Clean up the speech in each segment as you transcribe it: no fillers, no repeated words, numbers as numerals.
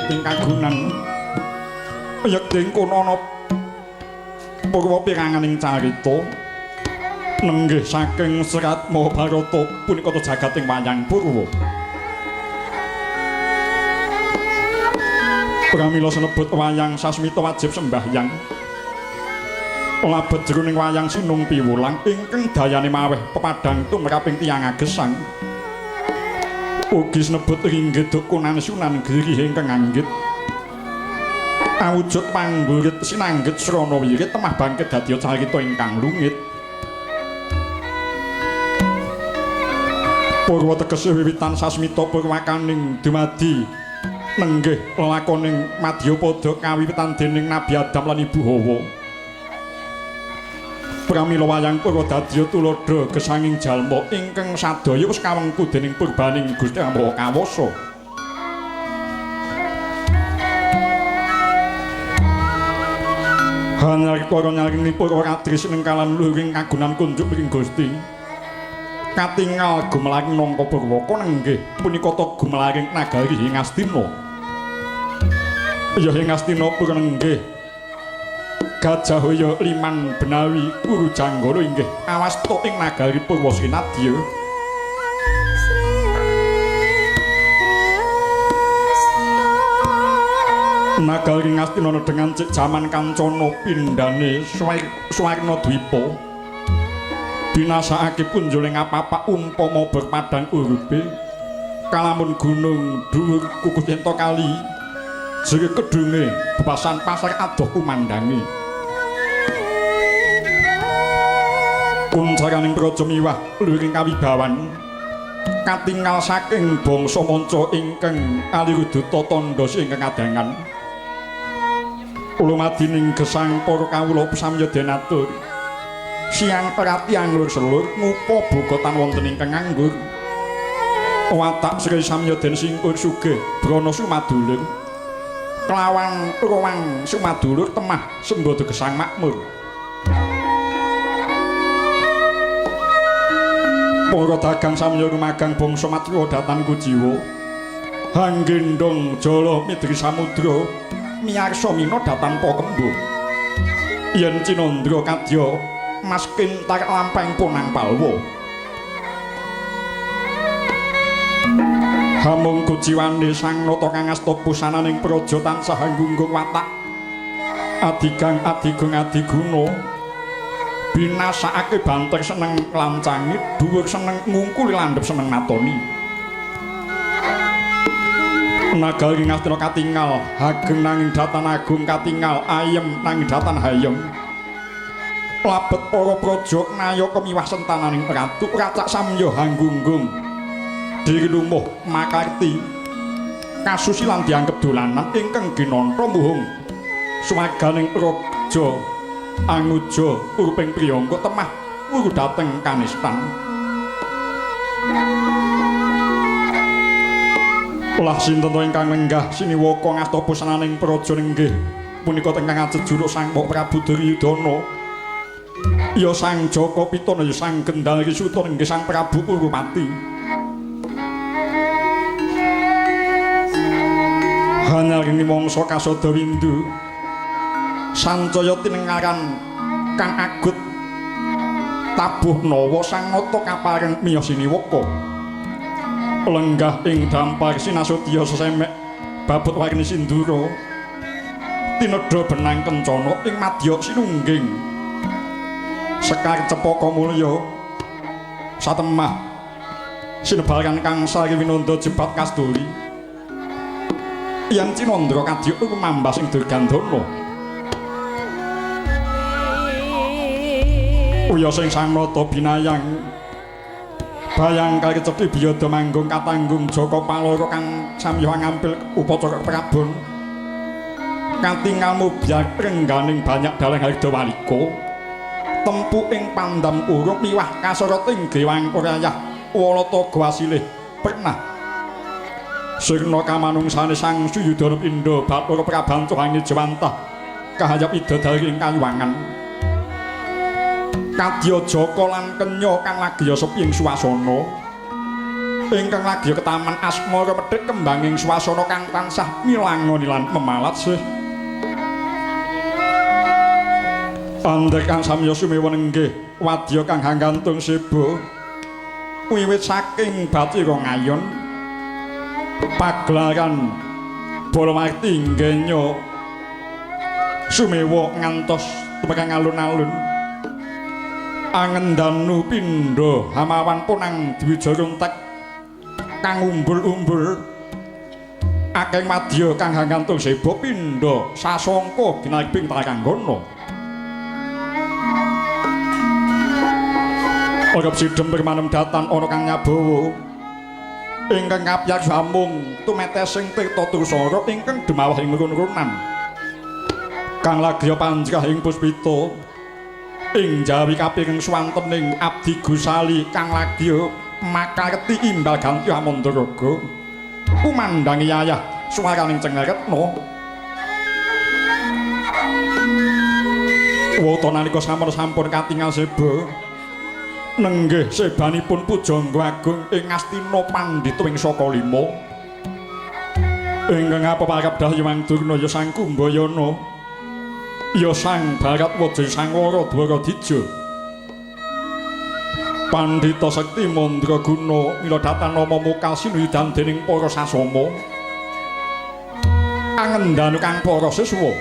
wiwiting kagunan. Yekti kono ana purwa piranganing carita nenggih saking serat Mahabharata punika jagating wayang purwa. Pramila sinebut wayang sasmita wajib sembahyang. Labet jroning wayang sinung piwulang ingkang dayane maweh pepadhang tumraping tiyang agesang. Ugi sinebut ringgit dukunan Sunan Giri ingkang anggit. Awujud panggurit sinanggit srana wirit temah bangkit dadi carita ingkang lungit. Purwa tegese wiwitan sasmita purwakaning dumadi nenggih lelakoning madyapada kawiwitan dening Nabi Adam lan Ibu Hawa. Pramila wayang purwa dadi tuladha gesanging jalma ingkang sadaya wis kawengku dening purbaning Gusti Maha Kawasa. Hanyar para nyaring purwa kadri sinengkalan luhuring kagunan kunjuk mring Gusti. Katingal gumelaring nangka purwaka nenggih punika ta gumelaring nagari ing Astina. Ya ing Astina purwa nenggih Gajahaya Liman Benawi Guru Janggala inggih awasta ing nagari Purwa Srinadya. Nagari Ngastina dengan cek jaman kancana pindhane Swarna Dwipa. Binasakake punjuling apapak umpama berpadang urupe kalamun gunung dhuwur kukus ento kali jere kedunge bebasan pasar adoh kumandangi. Kuncaraning praja miwah luhuring kawibawan katingal saking bangsa manca ingkang aliruduta tandha ingkang kadangan. Lumadining gesang para kawula samya den atur. Siang perati anglur selur ngupa bogotan wonten ingkang nganggur. Watak Sri samya den singkur sugih brana sumadulur. Klawang ruwang sumadulur temah sembada gesang makmur. Para dagang samya rumagang bangsa matya datan kujiwa. Hanggendong jala midri samudra miyarsa mina datan pa kembu. Yen cinandra kadya mas kintar lampeng punang palwa. Hamung kujiwane sang nata kang asta pusananing praja tansah nggunggung watak adigang adigung adiguna. Binasakake banter seneng nglancangi, dhuwur seneng ngungkuli landhep seneng natoni. Nagari Ngastina katingal hageng nanging datan agung katingal ayem nanging datan hayem. Labet para praja nayaka miwah sentananing ratu racak samya hanggunggung. Diri lumuh makarti kasusilan dianggep dolanan ingkang ginanta muhung swarganing raja anguja uruping priyangga temah wuru dhateng kanistan. Lah sinten to ingkang lenggah siniwaka ngasta pusananing praja nenggih punika ingkang ajejuluk Sang Prabu Duryudana. Ya Sang Jaka Pitana ya Sang Gendal Risuta nenggih Sang Prabu Kurupati. Hanyaring mangsa kasada windu sancaya tinengaran kang agut tabuh nawa sang nata kapareng miyos siniwaka. Lenggah ing dampar sinasudya sesemek babut warni sindura tinedha benang kencana ing madya sinungging sekar cepaka mulya satemah sinebaran kang sari winanda jebat kasturi. Yen cinandra kadya rumambas ing Durgandana. Uya sing sang nata binayang bayang kali cethi biyada manggung katanggung Jaka Palara kang samya ngampil upacara prabon. Katingal mubyar rengganing banyak dalang harda walika. Tempu ing pandam urung miwah kasorot ing gewang kurayah walata gawasilih pernah. Sirna kamanungsane Sang Suyudana pindha Bathara Prabanca angin jewantah kahayap idadari ing kayuwangan. Kadya Jaka lan Kenya kang lagi sepi ing swasana. Ingkang lagi ketaman asmara medhek kembanging swasana kang tansah milangoni lan memalat sih. Andhek kang samya sumewa nenggih wadya kang hanggantung seba wiwit saking Bathira Ngayon pagelaran Balamarti nggenya sumewa ngantos tumekang alun-alun angendanu pindha hamawan punang dwijaruntek kang umbul-umbul akeh madya kang hanggantung seba pindha sasangka ginaliping taranggana. Ora sidhem permanem datan ana kang nyabawa ingkang kapyar samung tumetesing tirta trusara ingkang demawah ing run-runan kang lagya panjrah ing puspita ing jawi kapireng swantening abdi gusali kang lagya makarti imbal ganti Amandaraga kumandangi yayah swaraning Cengretna. Wata nalika sampun katingal seba nenggih sebanipun pujangga agung ing Ngastina pandhita ing Saka Lima ingkang apeparep Dahyang Durna ya Sang Kumbayana ya Sang Bharatwaja Sang Wara Dwaradija Pandhita Sekti Mandraguna mila datan nama mukal sinuyudan dening para sasama angendanu kang para siswa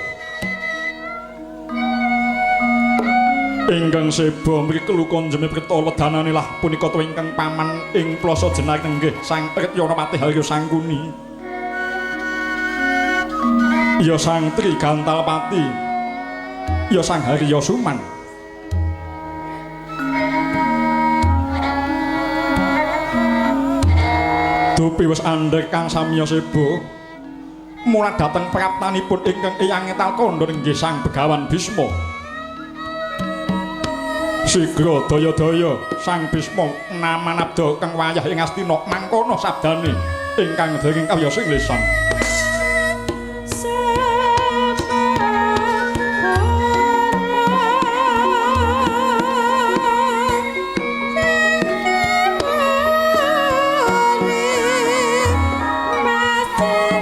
ingkang seba mriku luka njeme prita wedanane lah punika to ingkang paman ing plasa jenar nenggih Sang Retyana Patih Harya Sangkuni ya Sang Trigantalpati ya Sang Harya Suman. Dupi wis andhek kang samya seba mula dhateng praptanipun ingkang eyang ngetal kandha nenggih Sang Begawan Bisma. Sigra daya-daya Sang Bisma namanabda kang wayah ing Astina mangkono sabdane ingkang dereng kawiyos ing lisan. Oh.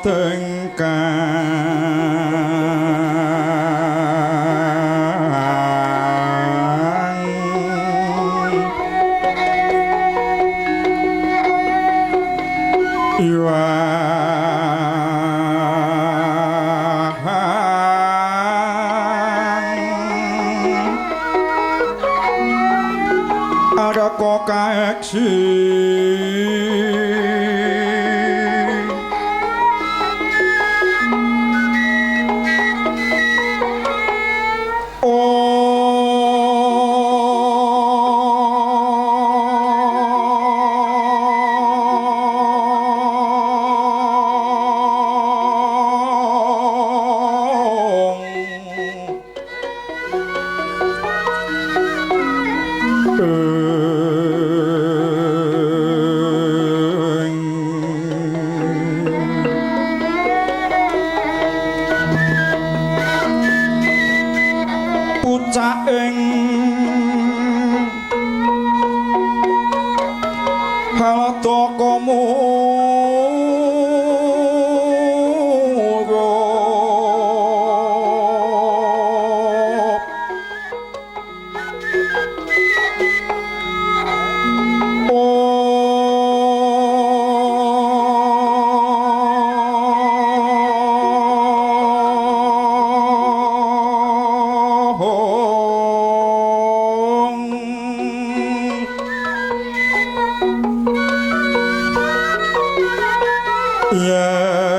tengkang iwang araka kaeksi pucaking haladaka murup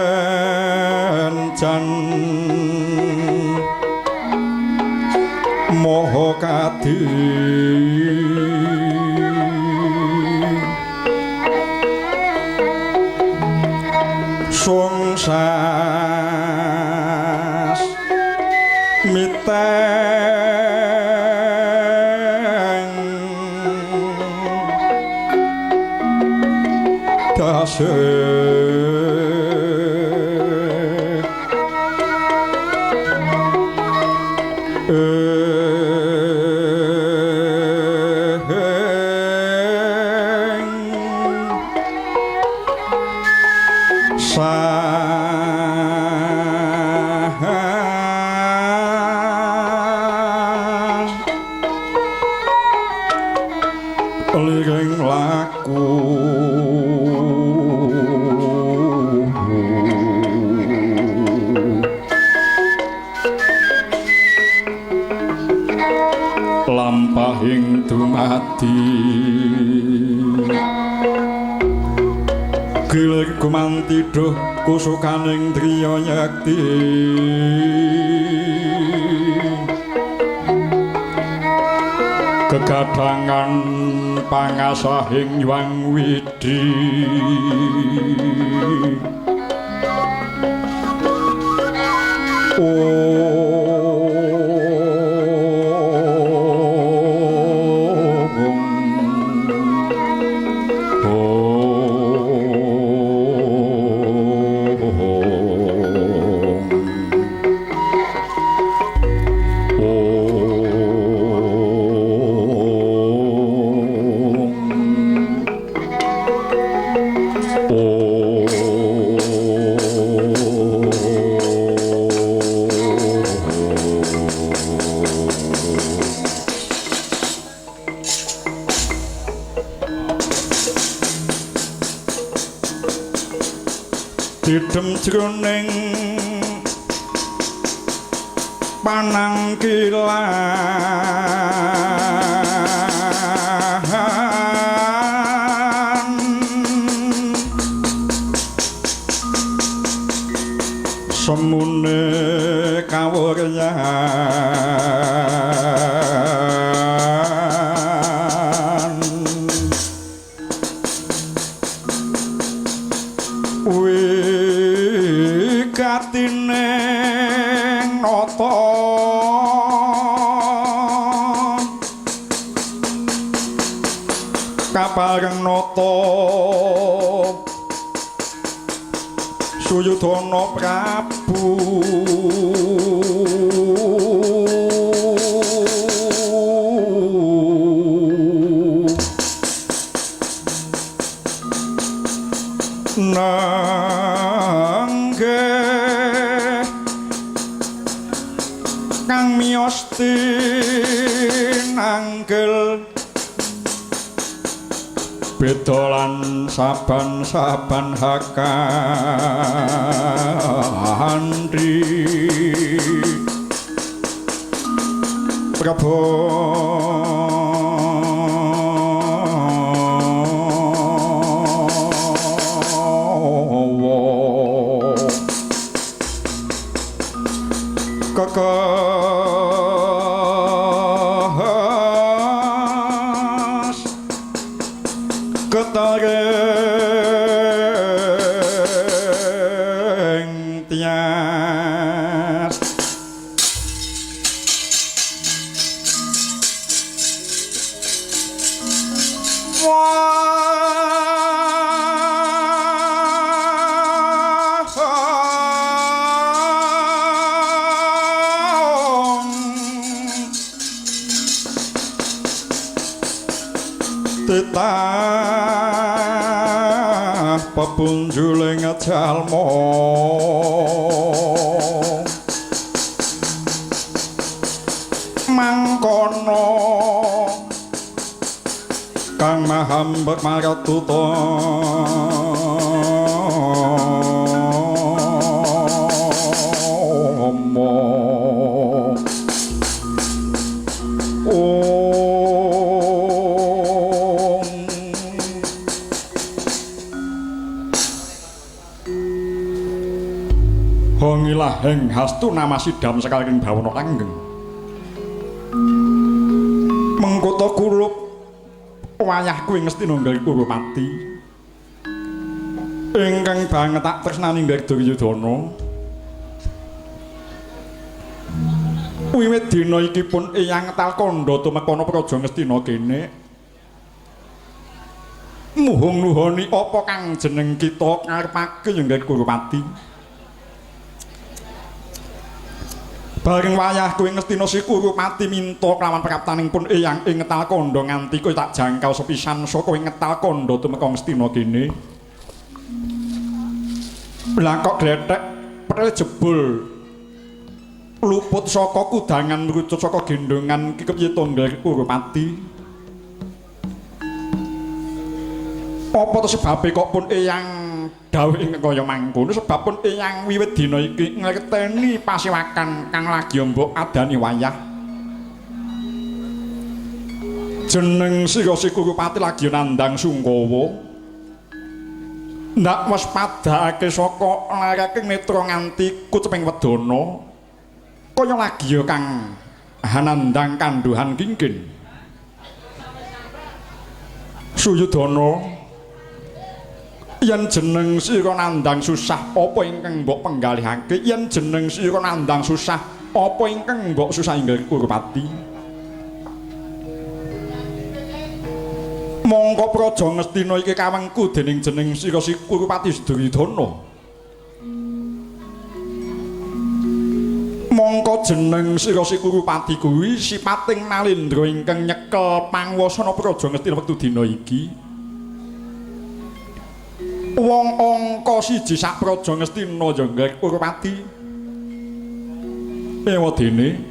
Yen jan maha kadi sungsas miteng dase liring laku lampahing dumadi gilir gumanti duh kusukaning driya yekti gegadhangan pangasahing Hyang Widhi Didem jroning panangkilan semune kawuryan wigatining nata kapareng nata Suyudana Prabu miyos tinanggel beda lan saban-saban hakandi Prabu kekas ketareng tias titah pepunjuling jalma mangkono kang mahambek maratuta Hongi laheng hastu nama sidam sekaring bawana langgeng mengkota kulup wayah kuwi Ngastina ngger Kurupati ingkang banget tak tresnani ngger Duryudana. Wiwit dina iki pun eyang ngetal kandha tumekana praja Ngastina kene muhung nuhoni apa kang jeneng kita ngarepake ya ngger Kurupati. Bareng wayah kuwi Ngastina si Kurupati minta kelawan praptaning pun eyang ing ngetal kandha nganti kowe tak jangkau sepisan saka ing ngetal kandha tumeka Ngastina kene. Lah kok glethek prel jebul luput saka kudangan mrucut saka gendongan ki kepiye to Ngger Kurupati? Apa to sebabe kok pun eyang dawuh ingkang kaya mangkono? Sebab pun eyang wiwit dina iki ngerteni pasewakan kang lagi mbok adani wayah. Jeneng sira si Kurupati lagi nandhang sungkawa. Ndak waspadake saka laraking netra nganti kuceping wedana. Kaya lagi kang hanandhang kandhuhan kingkin. Suyudana, yen jeneng sira nandhang susah apa ingkang mbok penggalihake? Yen jeneng sira nandhang susah apa ingkang mbok susah inggih Kurupati? Mongko praja Ngastina iki kawengku dening jeneng sira si Kurupati Duryudana. Mongko jeneng sira si Kurupati kuwi sipating Nalendra ingkang nyekel panguwasana praja Ngastina wektu dina iki. Wong angka siji sak praja Ngastina ya Ngger Kurupati. Ewadene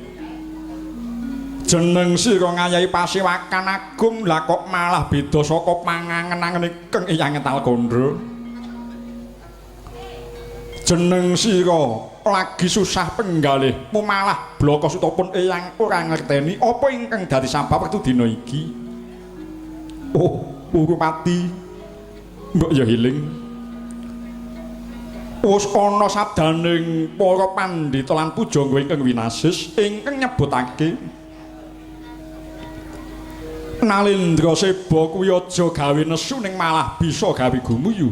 jeneng sira ngayahi pasewakan agung, lah kok malah beda saka pangangen-angene kang eyang ngetal kandha. Jeneng sira lagi susah penggalih, malah blaka sutapun eyang ora ngerteni apa ingkang dadi sabab wektu dina iki. Oh, Kurupati, mbok ya healing. Wis ana sabdaning para pandhita lan pujangga ingkang winasis ingkang nyebutake Nalendra Seba kuwi aja gawe nesu ning malah bisa gawe gumuyu.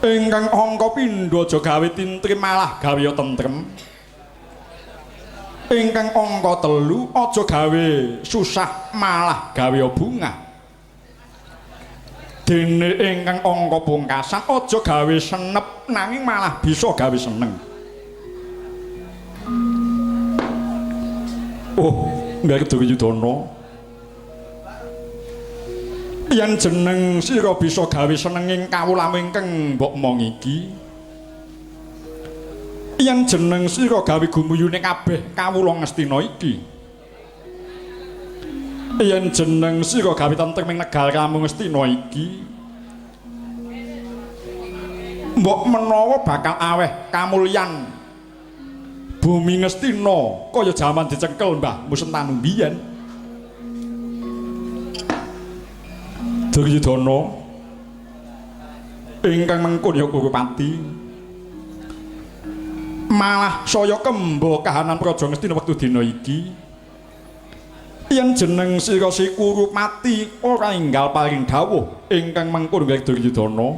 Ingkang angka pindha aja gawe tintrim malah gawe tentrem. Ingkang angka telu aja gawe susah malah gawe bungah. Dene ingkang angka pungkasan aja gawe senep nanging malah bisa gawe seneng. Oh, Ngger Duryudana, yen jeneng sira bisa gawe senenging kawulamu ingkang mbok mong iki, Yen jeneng sira gawe gumuyune kabeh kawula Ngastina iki. Yen jeneng sira gawe tentreming negaramu Ngastina iki, mbok menawa bakal aweh kamulyan bumi Ngastina kaya jaman dicengkel Mbah Musentanu biyen. Duryudana ingkang mengkun ya Kurupati, malah saya kemba kahanan Praja Ngastina wektu dina iki. Yen jeneng sira si Kurupati ora enggal paring dawuh ingkang mengkun nggih Duryudana.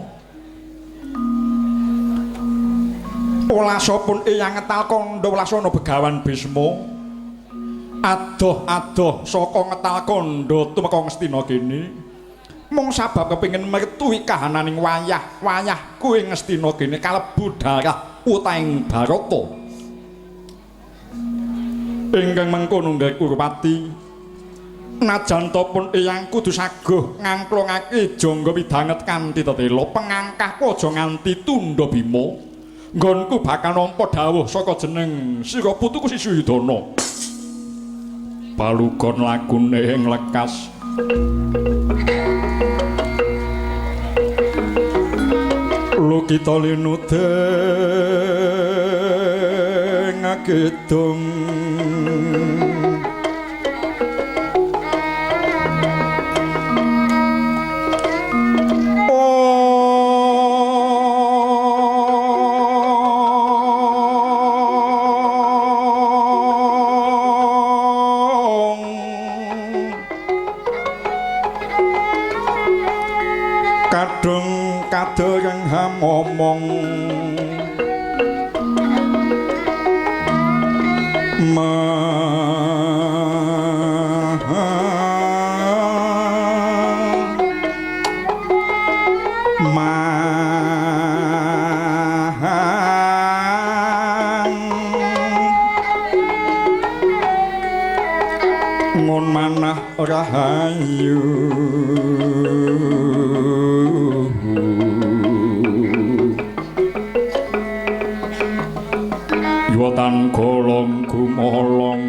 Welasapun eyang ngetal kandha welasana Begawan Bisma. Adoh-adoh saka ngetal kandha tumeka Ngastina kene. Mung sabab kepengin mertuhi kahananing wayah-wayah kuwi Ngastina kene kalebu darah utaing Barata. Ingkang mengkono nggih Kurupati, najan ta pun eyang kudu saguh ngangklongake jangga widanget kanthi tetela, pengangkahku aja nganti tundha bima. Nggonku bakal nampa dawuh saka jeneng sira putuku Si Suyudana. Palugon lagune ing lekas. Lukita linudeng kidung kadung kadereng hamomong ngon manah rahayu. Yuwatan golong gumolong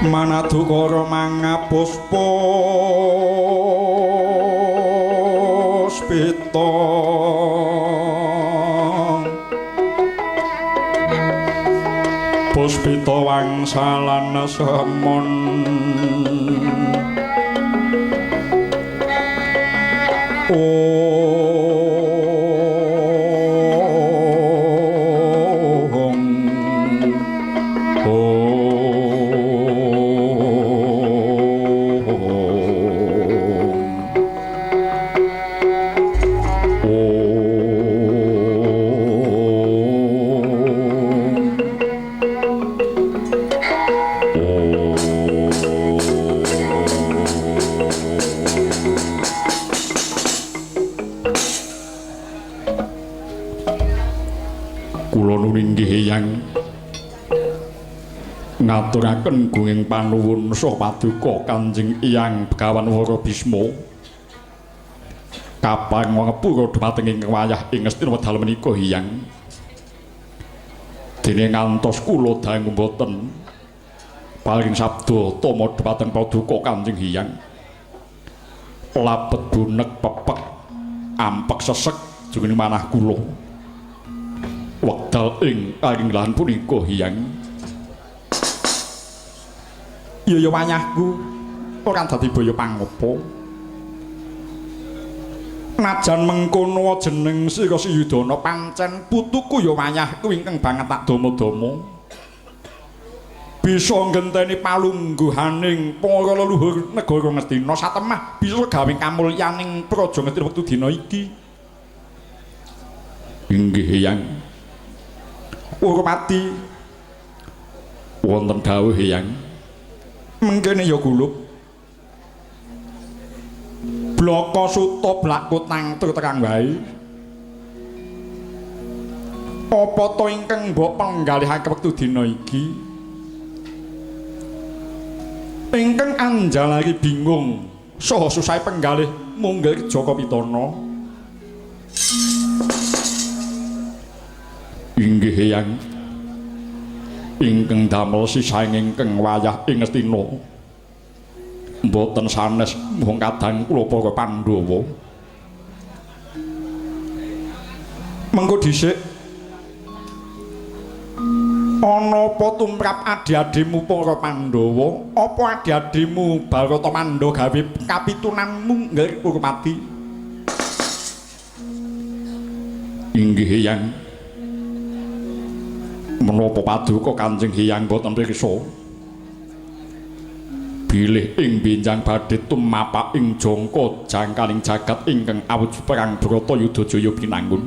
manadukara mangapuspa spita puspita wangsalan semon ngaturaken gunging panuwun saha paduka Kanjeng Eyang Begawan Wara Bisma kapang ngepura dhumateng ing wayah ing Ngastina wedal menika Hyang. Dene ngantos kula dangu mboten paring sabda tama dhumateng paduka Kanjeng Hyang. Labet bunek pepek ampek sesek jroning manah kula wekdal ing karinglahan punika Hyang. Iya ya wayahku ora dadi boyo pangopo. Najan mengkono jeneng sira Suyudana pancen putuku ya wayahku ingkang banget tak dama-dama. Bisa nggenteni palungguhaning para leluhur negara Ngastina satemah bisa gawe kamulyaning praja Ngastina wektu dina iki. Inggih Hyang. Urmati wonten dawuh Hyang. Mengkene ya gulup. Blaka suta blakutang terang wae. Apa ta ingkang mbok penggalihake wektu dina iki? Ingkang anjalari bingung saha susahe penggalih munggil Jaka Pitana. Inggih Eyang, ingkang damel sisaing ingkang wayah ing Ngastina mboten sanes mung kadang kula para Pandhawa. Mengko dhisik ana apa tumrap adhi-adhimu para Pandhawa? Apa adhi-adhimu Bharata Mandha gawe kapitunanmu nggih Kurupati? Inggih Eyang. Menapa paduka Kanjeng Hyang boten pirsa bilih ing benjang badhe tumapak ing jangka jangkaning jagat ingkang awujud perang Bratayuda Jaya Binangun.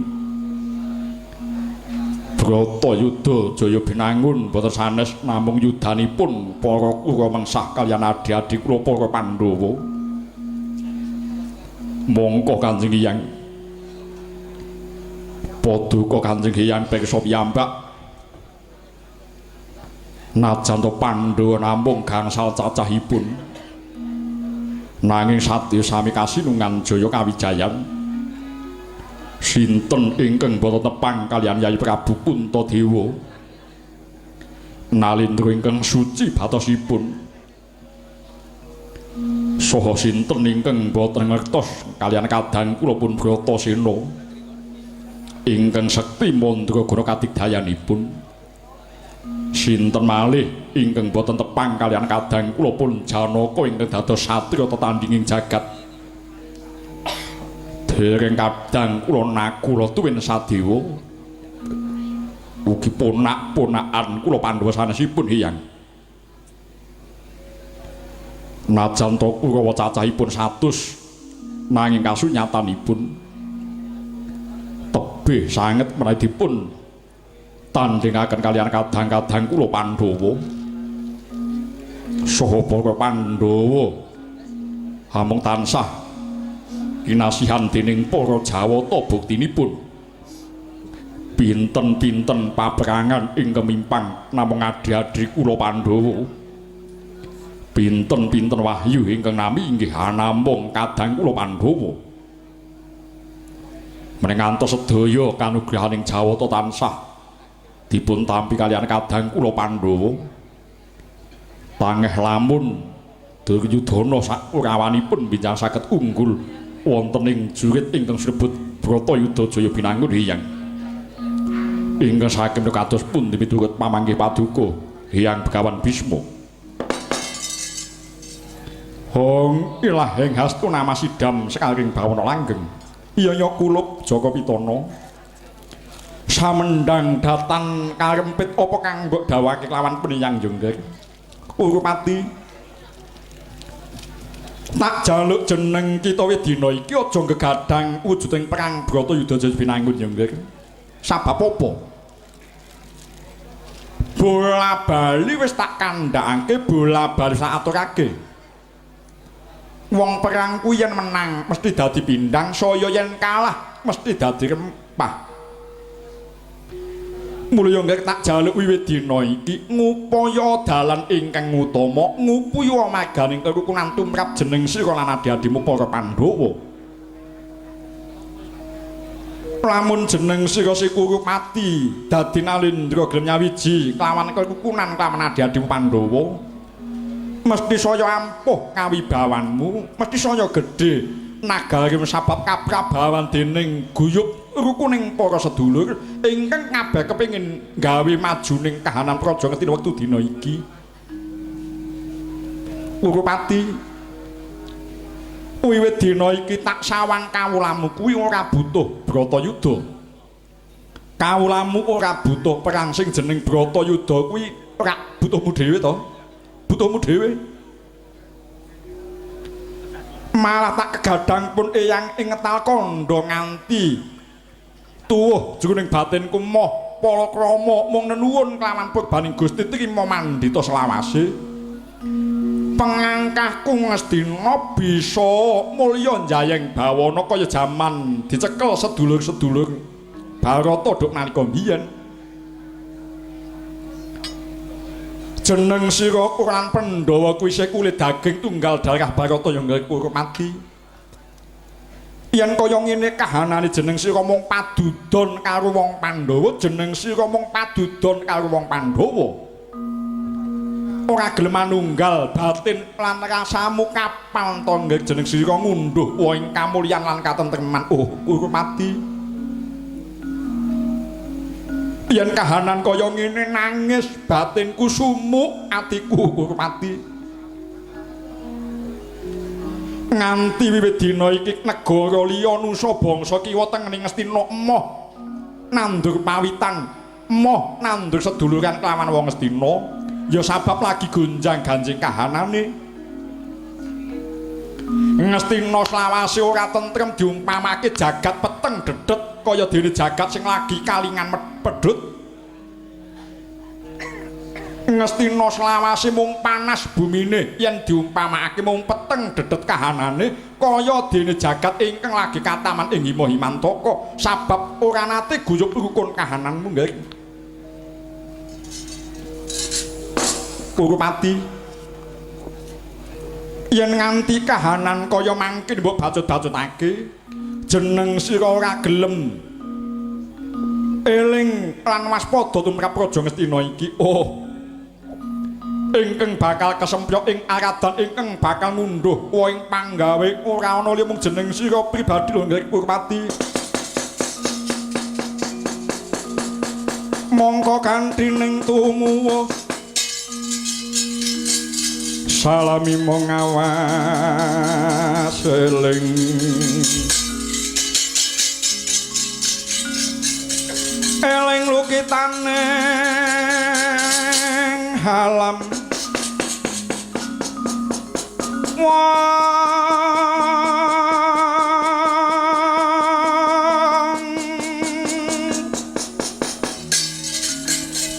Bratayuda Jaya Binangun boten sanes namung yudanipun para Kurawa mengsah kaliyan adhi-adhi kula para Pandhawa. Mongko Kanjeng Hyang, paduka Kanjeng Hyang pirsa piyambak najan to Pandhawa namung gangsal cacahipun, nanging sadya sami kasinungan jaya kawijayan. Sinten ingkang boten tepang kaliyan Yayi Prabu Puntadewa nalindra ingkang suci batosipun, saha sinten ingkang boten ngertos kaliyan kadang kula pun Bratasena ingkang sekti mandraguna kadigdayanipun. Sinten malih ingkang boten tepang kaliyan kadang kula pun Janaka ingkang dados satriya tetandhinging jagat. Dereng kadang kula Nakula tuwin Sadewa ugi ponak-ponakan kula Pandhawa sanesipun Hyang. Najan to Kurawa cacahipun 100 nanging kasunyatanipun tebih sanget menawi dipun tandhingaken kaliyan kadang-kadang kula Pandhawa. Saha para Pandhawa amung tansah kinasihan dening para Jawata buktinipun pinten-pinten paperangan ingkang mimpang namung adhi-adhi kula Pandhawa. Pinten-pinten wahyu ingkang nami inggih namung kadang kula Pandhawa. Menawi ngantos sedaya kanugrahaning Jawata tansah dipun tampi kaliyan kadang kula Pandhawa. Tangeh lamun Duryudana sakurawanipun binjang saged unggul wonten ing jurit ingkang sinebut Bratayuda Jaya Binangun Hyang. Ingkang saking kados pundi miturut pamanggih paduka Hyang Begawan Bisma? Hong ilahing hastuna masidam sekaring bawana langgeng. Iya ya kulup Jaka Pitana. Samendang datan karempit apa kang mbok dawake kelawan peniyang Jongger? Kurupati, tak jaluk jeneng kita wedina iki aja gegadang wujuding perang Bratayuda Jaya Binangun Jongger. Sabab apa? Bola bali wis tak kandhakake, bola bali sak aturake. Wong perang kuwi yen menang mesti dadi pindang, saya yen kalah mesti dadi rempah. Mulya nggih tak jaluk wiwit dina iki ngupaya dalan ingkang utama ngupaya maganing kerukunan tumrap jeneng sira lan adhi-adhimu para Pandhawa. Lamun jeneng sira si Kurupati dadi nalindra gelem nyawiji kelawan kerukunan kelawan adhi-adhimu Pandhawa, mesti saya ampuh kawibawanmu, mesti saya gedhe nagari sabab kaprabawan dening guyub rukuning para sedulur ingkang kabeh kepengin gawe majuning kahanan praja ngerti wektu dina iki. Kurupati, wiwit dina iki tak sawang kawulamu kuwi ora butuh Bratayuda. Kawulamu ora butuh perang sing jeneng Bratayuda kuwi ora butuhmu dhewe to. Butuhmu dhewe. Malah tak kegadang pun eyang ing ngetal kandha nganti tuwuh jroning batinku moh palakrama mung nenuwun kelawan purbaning Gusti trima mandhita selawase. Pengangkahku ngestina bisa mulya njayeng bawana kaya jaman dicekel sedulur-sedulur Bharata duk nalika biyen. Jeneng sira lan Pandhawa kuwi isih kulit daging tunggal darah Bharata ya nggih Kurupati. Yen kaya ngene kahanane jeneng sira mung padudon karo wong Pandhawa, jeneng sira mung padudon karo wong Pandhawa. Ora gelem manunggal batin lan rasamu kapan to nggih jeneng sira ngunduh ing kamulyan lan katentreman. Oh, Kurupati. Yen kahanan kaya ngene nangis batinku sumuk atiku Kurupati. Nganti wiwit dina iki negara liya nusa bangsa kiwa tengening Ngastina emoh nandur pawitan, emoh nandur seduluran kelawan wong Ngastina, ya sabab lagi gonjang-ganjing kahanane. Ngastina selawase ora tentrem diumpamake jagat peteng dedet kaya dene jagat sing lagi kalingan pedhut. Ngastina selawase mung panas bumine yen diumpamakake mung peteng dedet kahanane kaya dene jagat ingkang lagi kataman ing Hima Himantaka, sabab ora nate guyub rukun kahananmu nggih. Kurupati, yen nganti kahanan kaya mangkin mbok bacut-bacutake jeneng sira ora gelem eling lan waspada tumrap Praja Ngastina iki. Oh, ingkang bakal kesempyok ing aradan ingkang bakal ngunduh ing panggawe ora ana liya mung jeneng sira pribadi lho nggih Kurupati. Mongko kanthi ning tumuwuh salami mung awas eling eling lukitane halam wong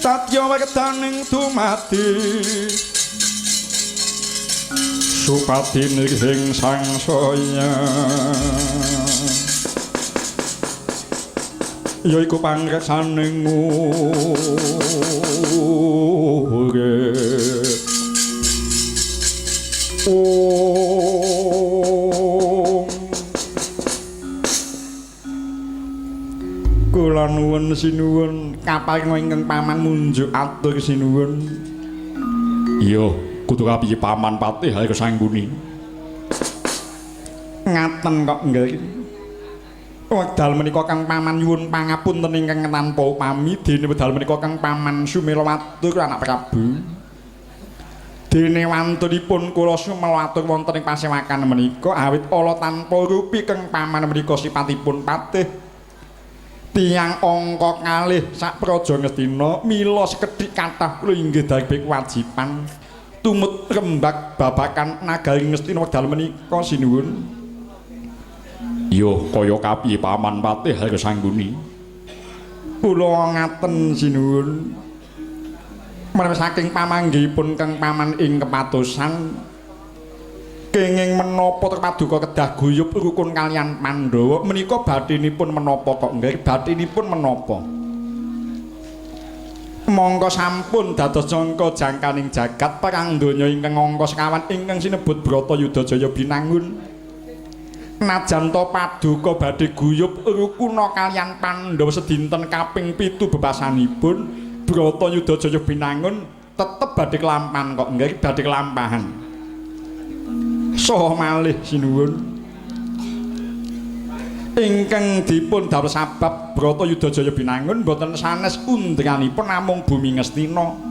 tatya wekdaning dumadi supati nirhing sangsaya yaiku pangreksaning urip. Om. Kula nuwun sinuwun kaparinga ingkang paman munjuk atur sinuwun. Iya, kudu kapiye paman patih ae kesangguni. Ngaten kok nggih. Wekdal menika kang paman nyuwun pangapunten ingkang tanpa upami, dene wekdal menika kang paman sumela watur anak Prabu. Dene wantunipun kula sumela watur wonten ing pasewakan menika awit ala tanpa rupi kang paman menika sipatipun patih. Tiyang angka kalih sak Praja Ngastina mila sekedhik kathah kula inggih darbe kewajiban tumut rembag babakan nagari Ngastina wekdal menika sinuwun. Iya, kaya kapiye paman patih harus sangguni. Kula ngaten sinuwun. Menawi saking pamanggihipun kang paman ing kepatosan kenging menapa paduka kedah guyub rukun kaliyan Pandhawa menika bathinipun menapa kok nggih bathinipun menapa. Mongko sampun dados jangka jangkaning jagat perang donya ingkang angka sekawan ingkang sinebut Bratayuda Jaya Binangun. Najan to paduka badhe guyub rukuna kaliyan Pandhawa sedinten kaping 7 bebasanipun Bratayuda Jaya Binangun tetep badhe kelampahan kok nggih badhe kelampahan. Saha malih sinuwun ingkang dipun dawuh sabab Bratayuda Jaya Binangun boten sanes undranipun namung bumi Ngastina.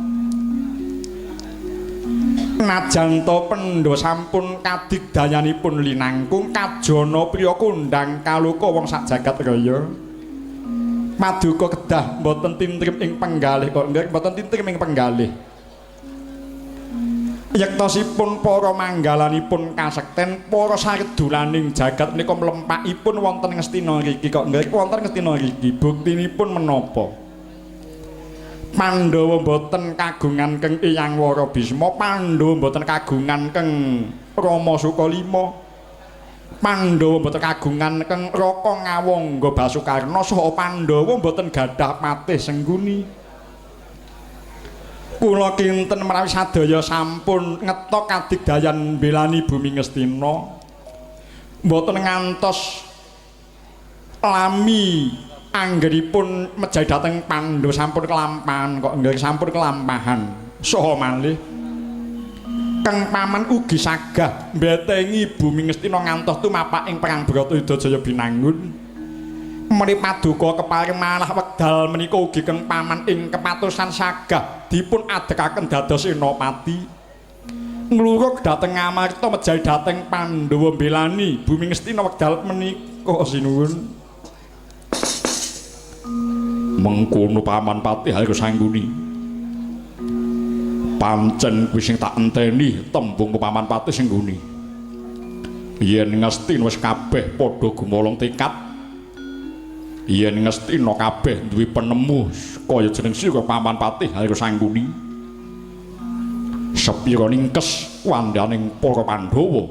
Najan to Pandhawa sampun kadigdayanipun linangkung kajana priya kondhang kaloka wong sak jagat raya. Paduka kedah mboten tintrim ing penggalih kok nggih mboten tintrim ing penggalih. Yektosipun para manggalanipun kasekten para sardulaning jagat menika mlempakipun wonten Ngastina ngriki kok nggih wonten Ngastina ngriki buktinipun menapa? Pandhawa mboten kagungan keng Eyang Wara Bisma, Pandhawa mboten kagungan keng Rama Sukalima, Pandhawa mboten kagungan keng Raka Ngawangga Basukarna, saha Pandhawa mboten gadah patih Sengguni. Kula kinten menawi sadaya sampun ngetok kadigdayan mbelani bumi Ngastina, mboten ngantos Lami anggenipun mejahi dhateng Pandhawa sampun kelampahan kok nggih sampun kelampahan. Saha malih Kang Paman ugi sagah mbetengi bumi Ngastina ngantos tumapak ing perang Bratayuda Jaya Binangun. Meni paduka keparing malah wekdal menika ugi Kang Paman ing kepatosan sagah dipun adegaken dados senopati. Nglurug dhateng Ngamarta mejahi dhateng Pandhawa mbelani bumi Ngastina wekdal menika sinuwun. Mengkono Paman Patih harus sangguni. Pancen kuwi sing tak enteni tembung Paman Patih Sengguni. Yen Ngastina wis kabeh padha gumolong tekad. Yen Ngastina kabeh duwe penemu kaya jeneng sira Paman Patih harus sangguni. Sepira ningkes wandhaning para Pandhawa.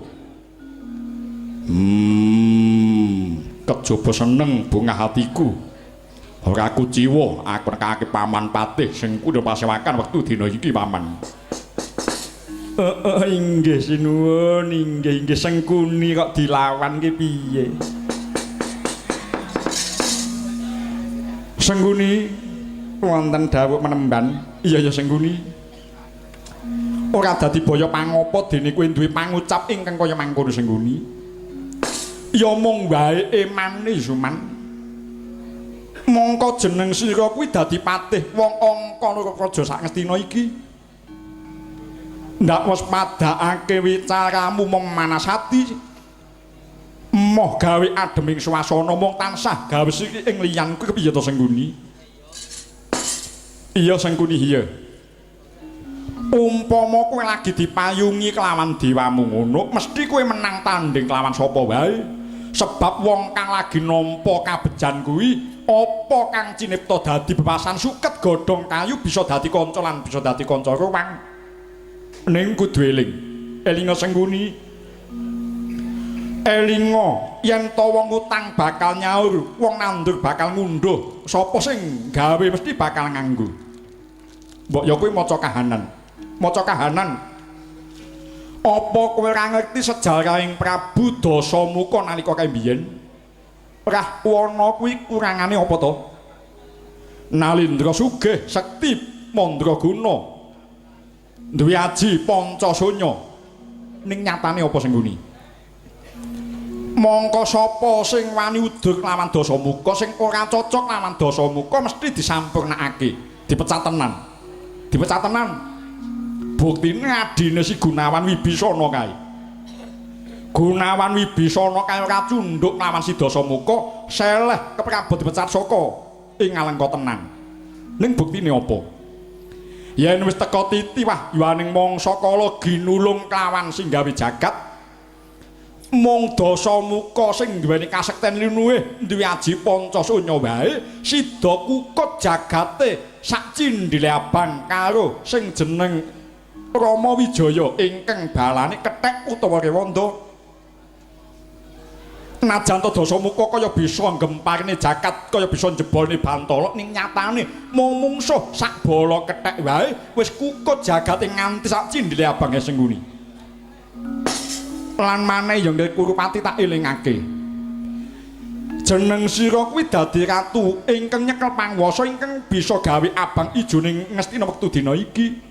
Kejaba seneng bungah atiku. Ora kuciwa aku nekake Paman Patih sing kudu pasewakan wektu dina iki Paman. Heeh, inggih sinuwun, inggih inggih Sengkuni kok dilawan ki piye? Sengkuni wonten dawuh menemban. Iya ya Sengkuni. Ora dadi baya pangopo dene kowe duwe pangucap ingkang kaya mangkono Sengkuni. Ya mung wae emane Suman. Mongko jeneng sira kuwi dadi patih wong angka praja sak Ngastina iki. Ndak wis padhakake wicaramu mung manasati. Moh gawe ademing swasana mung tansah gawe siki ing liyan kuwi kepiye to Sengkuni? Iya Sengkuni iya. Umpama kowe lagi dipayungi kelawan dewamu ngono, mesti kowe menang tanding kelawan sapa wae. Sebab wong kang lagi nampa kabejan kuwi apa kang cinipta dadi bebasan suket godhong kayu bisa dadi kanca lan bisa dadi kanca ruwang. Ning kudu eling. Elinga Sengkuni. Elinga yen to wong utang bakal nyaur, wong nandur bakal ngunduh. Sapa sing gawe mesti bakal nganggo. Mbok ya kuwi maca kahanan. Maca kahanan. Apa kowe ora ngerti sejarahing Prabu Dasamuka nalika kae biyen? Rahwana kuwi kurangane apa to? Nalindra sugih sekti mandraguna. Duwe aji pancasunya. Ning nyatane apa Sengkuni? Mongko sapa sing wani udur lawan Dasamuka, sing ora cocok lawan Dasamuka mesti disampurnakake, dipecat tenan. Dipecat tenan. Buktine adine si Gunawan Wibisana kae. Gunawan Wibisana kae ora cunduk lawan si Dasamuka, seleh keprabon dipecat saka ing Alengka tenan. Ning buktine apa? Yen wis teka titi wahyuaning mangsa kala ginulung kelawan sing gawe jagat, mung Dasamuka sing duweni kasekten linuwih duwe aji pancasunya wae sida kukut jagate sak cindile abang karo sing jeneng Rama Wijaya ingkang balane kethek utawa rewanda. Najan to Dasamuka kaya bisa nggemparne jagat, kaya bisa njebolne bantala, ning nyatane mung mungsuh sak bala kethek wae wis kukut jagate nganti sak cindile abange Sengkuni. Lan maneh ya nggih Kurupati tak elingake. Jeneng sira kuwi dadi ratu ingkang nyekel panguwasa ingkang bisa gawe abang ijo ning Ngastina wektu dina iki.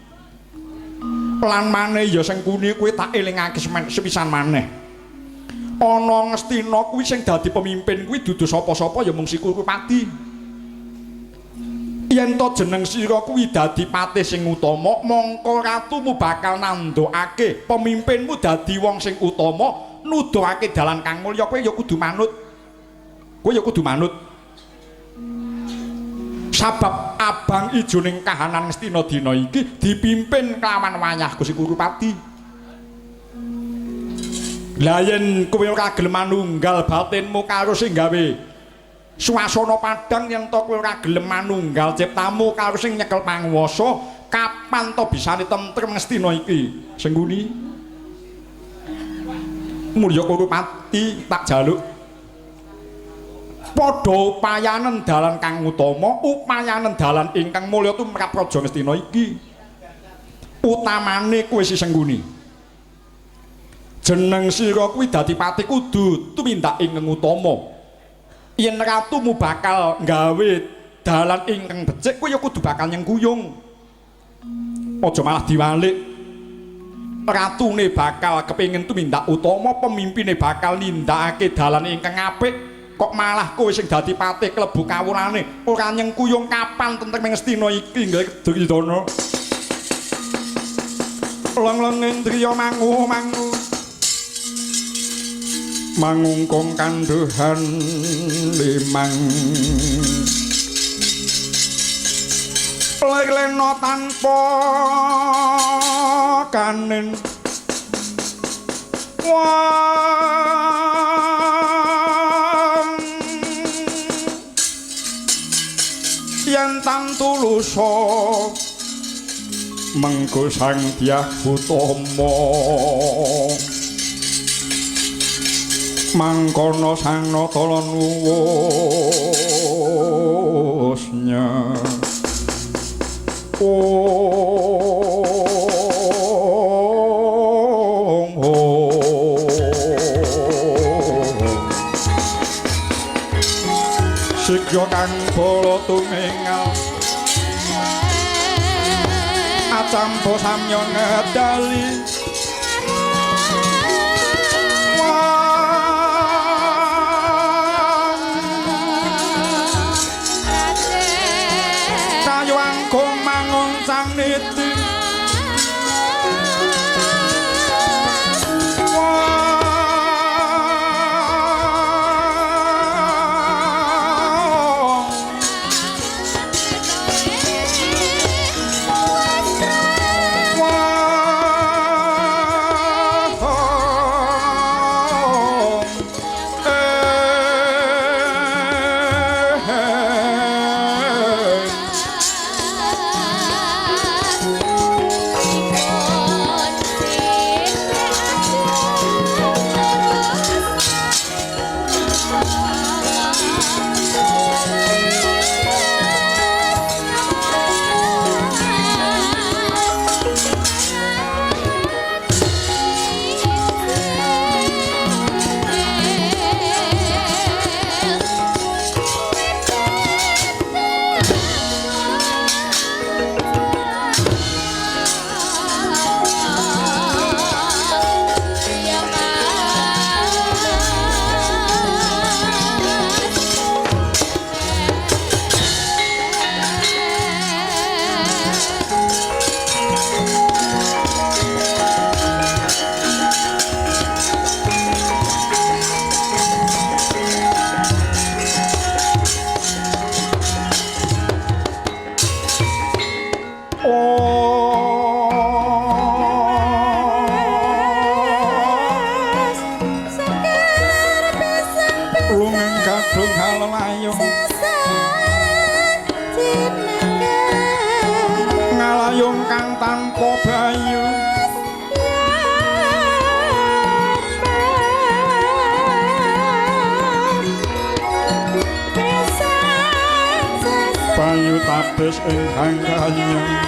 Lan maneh ya Sengkuni kuwi tak elingake sepisan maneh. Ana Ngastina kuwi sing dadi pemimpin kuwi dudu sapa-sapa ya mung si Kurupati. Yen to jeneng sira kuwi dadi patih sing utama, mongko ratumu bakal nandhokake pemimpinmu dadi wong sing utama, nuduhake dalan kang mulya, kowe ya kudu manut. Kowe ya kudu manut. Sabab abang ijo ning kahanan Ngastina dina iki dipimpin kelawan wayahku si Kurupati. Lah yen kowe ora gelem manunggal batinmu karo sing gawe swasana padhang, yen to kowe ora gelem manunggal ciptamu karo sing nyekel panguwasa, kapan to bisane tentrem Ngastina iki? Sengkuni. Mulya Kurupati tak jaluk padha upayanen dalan kang utama, upayanen dalan ingkang mulya tumrap praja Ngastina iki. Utamane kowe si Sengkuni. Jeneng sira kuwi dadi patih kudu tumindak ingkang utama. Yen ratumu bakal gawe dalan ingkang becik, kowe ya kudu bakal nyengkuyung. Aja malah diwalik. Ratune bakal kepengin tumindak utama, pemimpine bakal nindakake dalan ingkang apik, kok malah kowe sing dadi patih klebu kawulane ora nyengkuyung. Kapan tentrem Ngastina iki nggih Duryudana? Long-long indriya mangu-mangu mangungkung kandhuhan limang lena tanpa kanen. Wong yen tan tulusa mengko Sang Dyah Utama mangkono sang nata nuwusnya. Om Sikya kang bala tumingal acampa samya ngedali. Kayu angkung mangun sang niti. Ngalayung kang tanpa bayu bayu tabis ing hangkanya.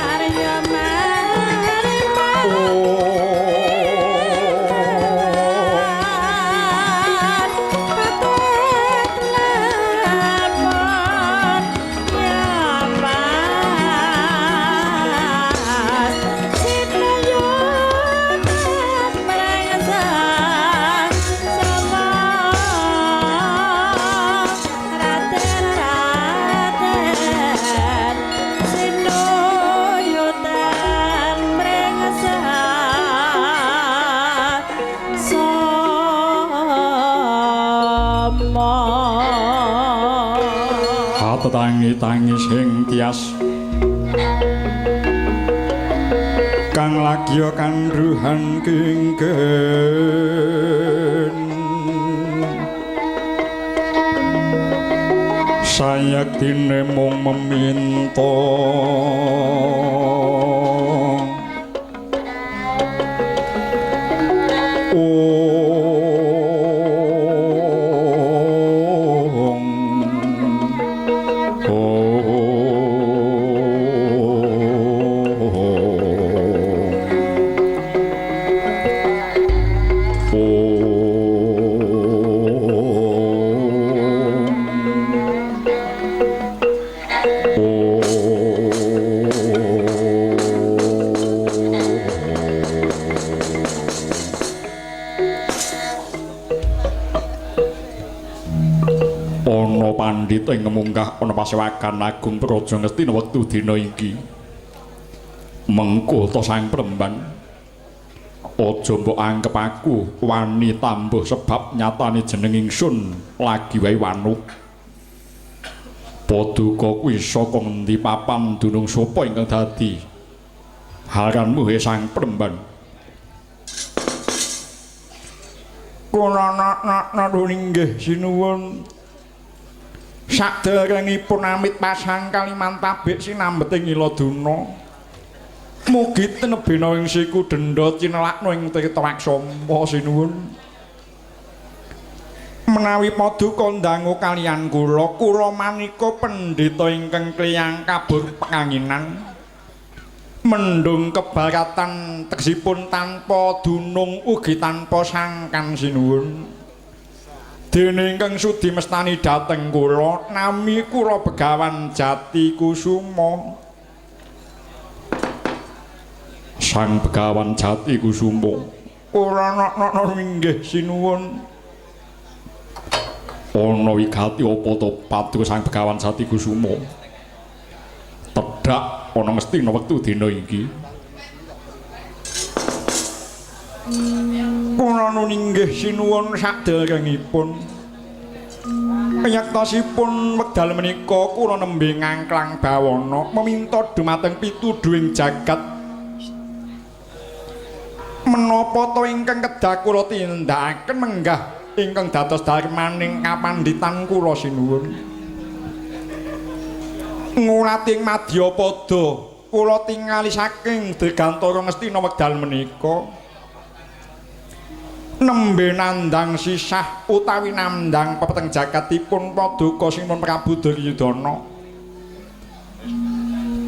Tangi-tangi sing tias kang lagya kandhuhan kingken sayektine mung meminta Om. Pandhita ing munggah ana pasewakan agung Praja Ngastina wektu dina iki. Mengko ta Sang Premban. Aja mbok anggep aku wani tambuh sebab nyatane jeneng ingsun lagi wae wanuh. Paduka kuwi saka ngendi papan dunung sapa ingkang dadi haranmu he Sang Premban? Kula nak inggih sinuwun. Saderengipun amit pasang Kalimantabik sinambeting Iladuna. Mugi tenebina ing siku denda cinelakna ing tirta aksama sinuwun. Menawi paduka ndangu kaliyan kula, kula manika pendhita ingkang kliyang kabur penganginan. Mendung kebaratan tegesipun tanpa dunung ugi tanpa sangkan sinuwun. Dene ingkang sudi mestani dhateng kula, nami kula Begawan Jati Kusuma. Sang Begawan Jati Kusuma. Kula nak inggih sinuwun. Ana wigati apa to paduka Sang Begawan Jati Kusuma? Tedhak ana Ngastina wektu dina iki. Kula nun inggih sinuwun saderengipun. Yektosipun wekdal menika kula nembe ngangklang bawana meminta dumateng pituduhing jagat. Menapa to ingkang kedah kula tindakaken menggah ingkang dados darmaning kapandhitan kula sinuwun. Ngulati ing madyapada kula tingali saking Dirgantara Ngastina wekdal menika. Nembe nandhang sisah utawi nandhang pepeteng jagatipun paduka Sinuwun Prabu Duryudana.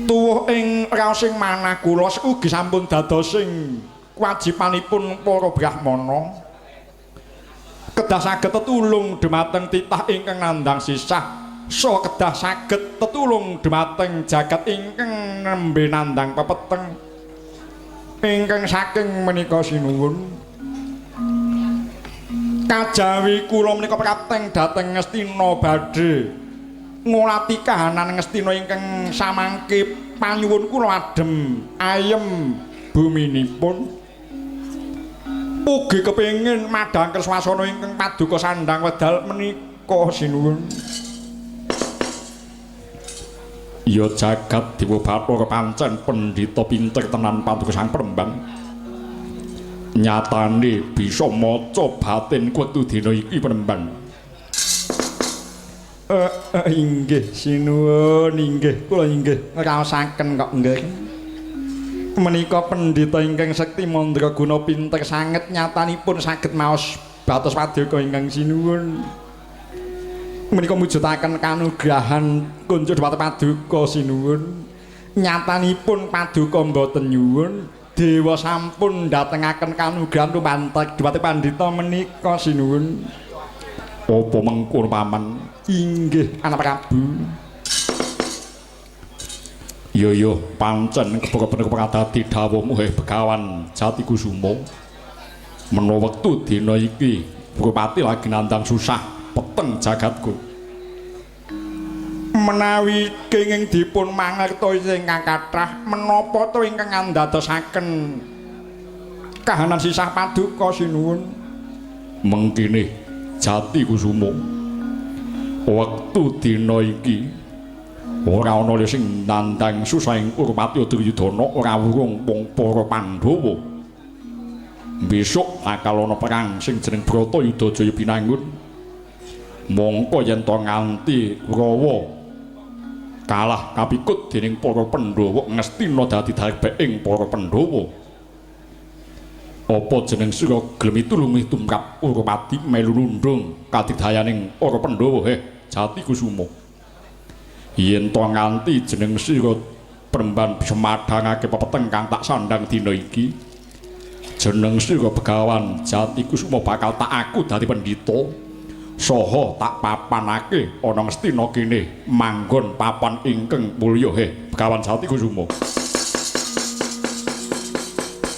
Tuwuh ing raosing manah kula ugi sampun dadosing kewajibanipun para brahmana. Kedah saged tetulung dumateng titah ingkang nandhang sisah, saha kedah saged tetulung dumateng jagat ingkang nembe nandhang pepeteng. Ingkang saking menika sinuwun. Kajawi kula menika prapteng dhateng Ngastina badhe ngulati kahanan Ngastina ingkang samangke panyuwun kula adem ayem buminipun. Ugi kepengin madhangken swasana ingkang paduka sandhang wedal menika sinuwun. Ya jagat dewa bathara pancen pendhita pinter tenan paduka Sang Premban. Nyatane bisa maca batin wektu dina iki Premban. Inggih sinuwun, inggih kula inggih ngraosaken kok nggih. Menika pendhita ingkang sekti mandraguna pinter sanget nyatanipun saged maos batos paduka ingkang sinuwun. Menika mujudaken kanugrahan kunjuk dhumateng paduka sinuwun. Nyatanipun paduka mboten nyuwun, dewa sampun ndatengaken kanugrahan lumantar dhumateng pandhita menika sinuwun. Apa mengkono paman? Inggih anak Prabu. Iya iya pancen kebaka bener dadi dawuhmu he Begawan Jati Kusuma. Menawa wektu dina iki Bupati lagi nandhang susah peteng jagatku. Menawi kenging dipun mangertosi ingkang kathah menapa to ingkang andadosaken kahanan sisah paduka sinuwun? Mengkene Jati Kusuma, wektu dina iki ora ana sing nandhang susah ing Urpati Duryudana ora wurung wong para Pandhawa. Besok bakal ana perang sing jeneng Bratayuda Jaya Binangun. Mongko yen to nganti Kurawa kalah kapikut dening para Pandhawa, Ngastina dadi darbeking para Pandhawa. Apa jeneng sira gelem tulungi tumrap Urpati melu nundung kadidayaning para Pandhawa he Jati Kusuma? Yen to nganti jeneng sira Premban bisa madhangake pepeteng kang tak sandhang dina iki, jeneng sira Begawan Jati Kusuma bakal tak aku dadi pendhita saha tak papanake ana Ngastina kene manggon papan ingkang mulya he Begawan Jati Kusuma.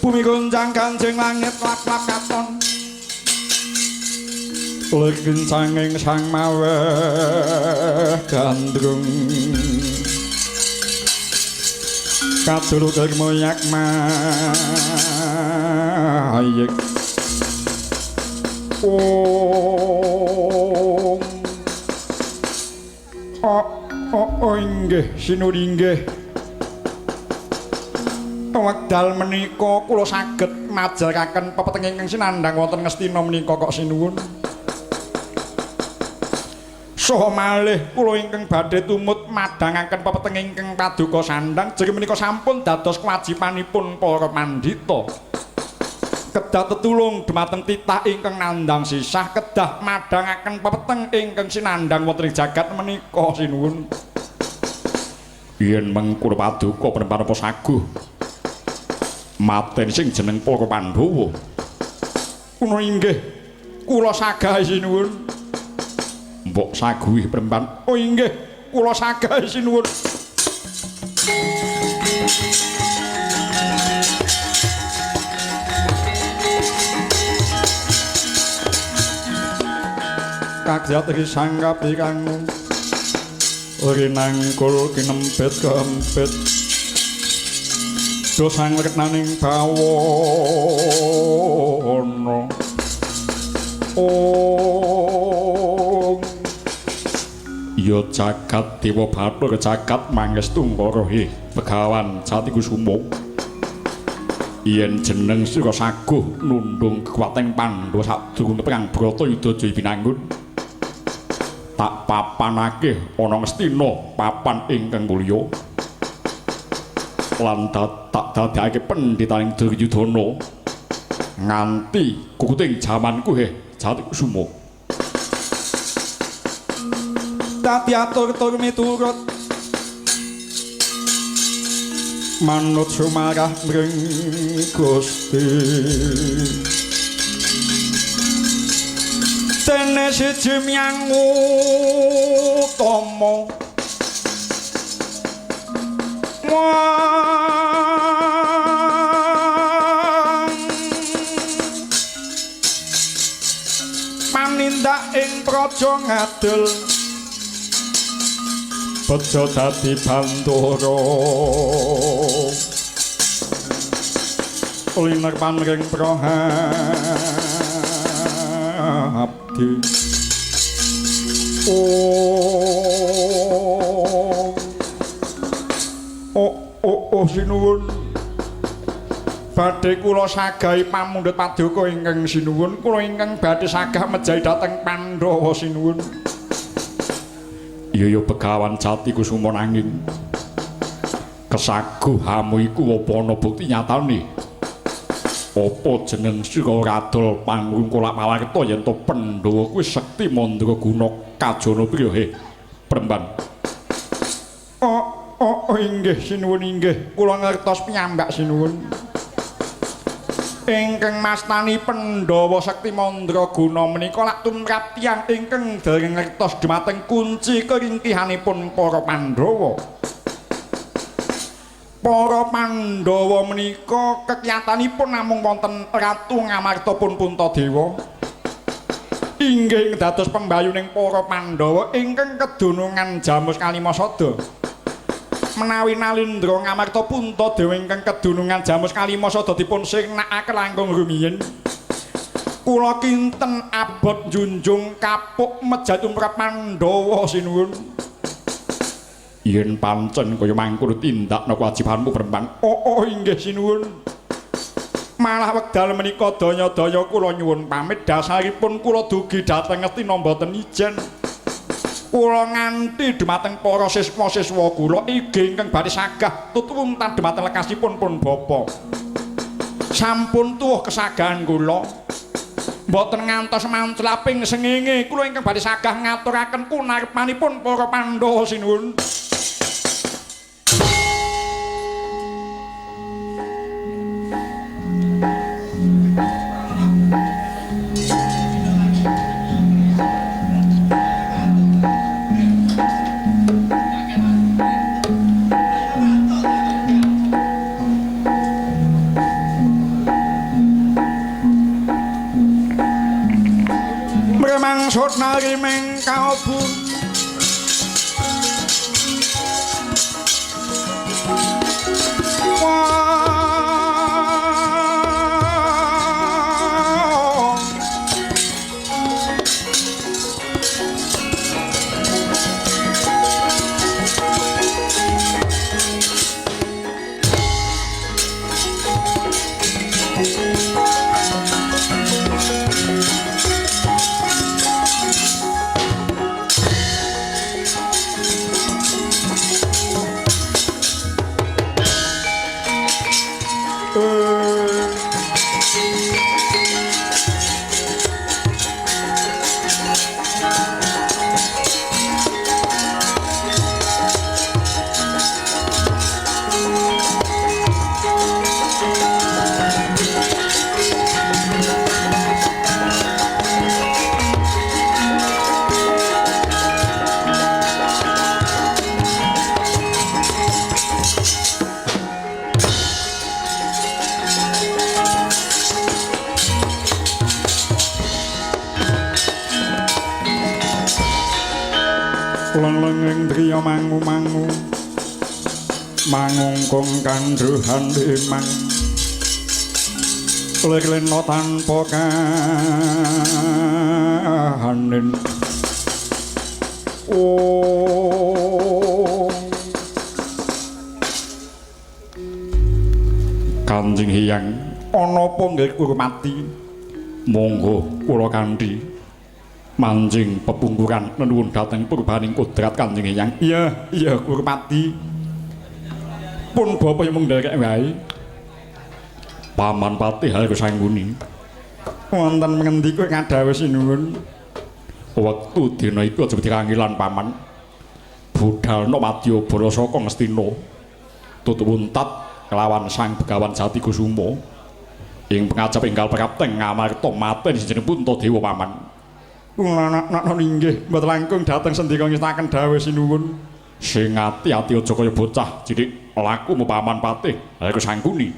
Bumi gonjang ganjing langit lap-lap katon, Lekincanging sang maweh gandrung kadulu kermoyak mayek. Om oh, oh, oh inggih sinun inggih. Wekdal menika kula saged majaraken pepeteng ingkang sinandhang wonten Ngastina menika kok sinuwun. Saha malih kula ingkang badhe tumut madhangaken pepeteng ingkang paduka sandhang jere menika sampun dados kewajibanipun para pandhita. Kedah tetulung dumateng titah ingkang nandhang sisah kedah madhangaken pepeteng ingkang sinandhang wonten ing jagat menika sinuwun. Yen mengkono paduka penempanapa saguh mateni sing jeneng para Pandhawa. Kuno inggih kula sagahi sinuwun. Mbok saguhi prempan. Oh inggih kula sagahi sinuwun. Kagyat sang kapikang rinangkul kinempit kempit dosang reknaning bawana. Om ya jagat dewa bathara jagat mangestu ngara he Begawan Jatikusuma. Yen jeneng sira saguh nundung kekuatan Pandhawa sadurunge perang Bratayuda Jaya Binangun tak papanake ana Ngastina papan ingkang mulya lan tak dadekake pendhitaning Duryudana nganti kukuting jamanku he Jatikusuma. Dadi atur tur miturut manut sumarah mring Gusti. Dene siji miyang utama panindak ing praja ngadil bejo dadi bandara linerpan ring prahapti. Oh oh oh oh sinuwun badhe kula sagahi pamundhut paduka ingkang sinuwun kula ingkang badhe sagah mejahi dhateng Pandhawa sinuwun. Iya ya Begawan Jatikusuma nanging kesaguhamu iku apa ana bukti nyatane? Apa jeneng sira radol pangrungkul pawarta yen to Pandhawa kuwi sekti mandraguna kajana priya he Premban? Oh oh oh inggih sinuwun inggih kula ngertos piyambak sinuwun. Ingkang mastani Pandhawa sekti mandraguna menika lak tumrap tiyang ingkang dereng ngertos dumateng kunci keringkihanipun para Pandhawa. Para Pandhawa menika kekiyatanipun namung wonten Ratu Ngamarta pun Puntadewa. Inggih dados pembayuning para Pandhawa ingkang kedunungan Jamus Kalimasada. Menawi Nalindra Ngamarta Puntadewa ingkang kedunungan Jamus Kalimasada dipun sirnakaken langkung rumiyin. Kula kinten abot njunjung kapuk mejah tumrap Pandhawa sinuwun. Yen pancen kaya mangkono tindakna kewajibanmu Prempan. Oh, oh inggih sinuwun. Malah wekdal menika daya-daya kula nyuwun pamit dasaripun kula dugi dhateng Ngastina mboten ijen. Kula nganti dumateng para siswa-siswa kula inggih ingkang badhe sagah tutuwuntan dumateng lekasipun pun bapa. Sampun tuwuh kesagahan kula. Mboten ngantos manclaping sengenge kula ingkang badhe sagah ngaturaken kunarepanipun para Pandhawa sinuwun. Prabu. Lelenging driya mangu-mangu mangungkung kandhuhan imang lir-lena tanpa kahanin. Oh Kanjeng Hyang, ana apa nggih kurmati? Monggo kula kanthi manjing pepungkuran nenuwun dhateng purbaning kodrat Kanjeng Hyang. Iya, iya kurmati. Pun bapa mung nderek wae. Paman Patih harus sangguni. Wonten ngendika ngadhawuh sinuwun. Wektu dina iku aja dikangilan paman. Budalna wadyabala saka Ngastina. Tutup untat kelawan Sang Begawan Jatikusuma. Ing pengajap enggal prapteng ngamarta mateni jeneng Puntadewa paman. Kula nak inggih mboten langkung dhateng sendika ngestaken dawuh sinuwun. Sing ati-ati aja kaya bocah cilik laku paman Patih harus sangguni.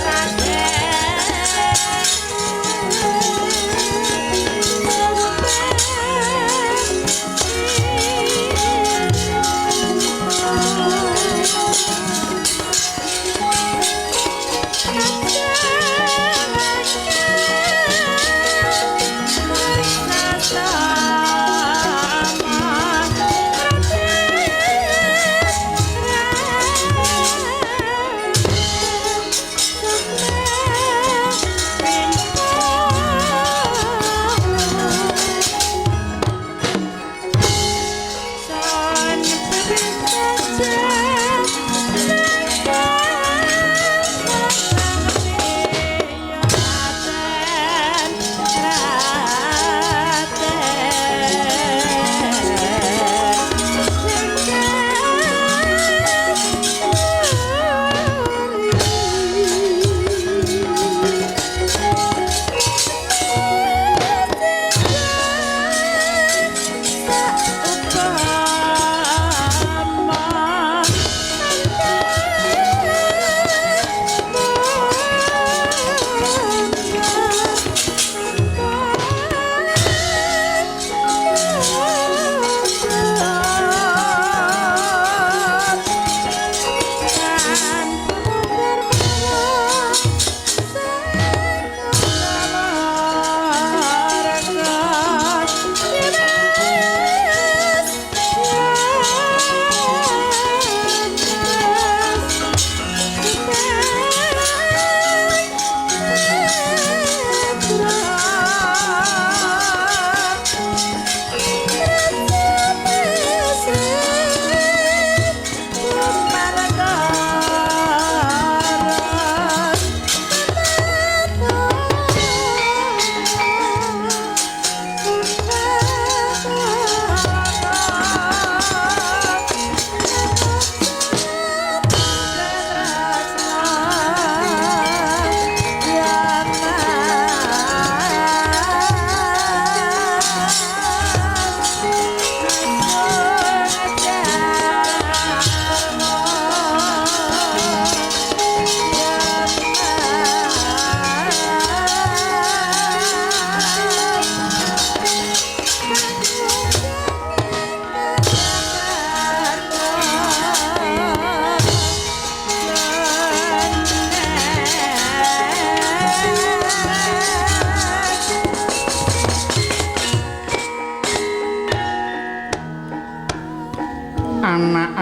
Raden.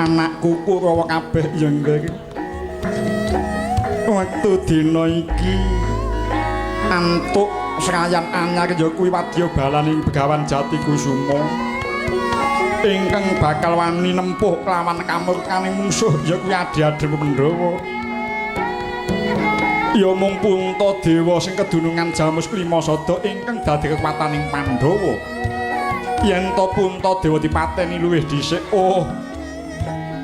Anakku Kurawa kabeh ya nggih. Wektu dina iki antuk srayan anyar ya kuwi wadya balaning Begawan Jatikusuma ingkang bakal wani nempuh kelawan kamurkaning mungsuh ya kuwi adi-adi Pandhawa. Ya mung Puntadewa sing kedunungan Jamus Klima Sada ingkang dadi kekuwataning Pandhawa. Yen to Puntadewa dipateni luwih dhisik, oh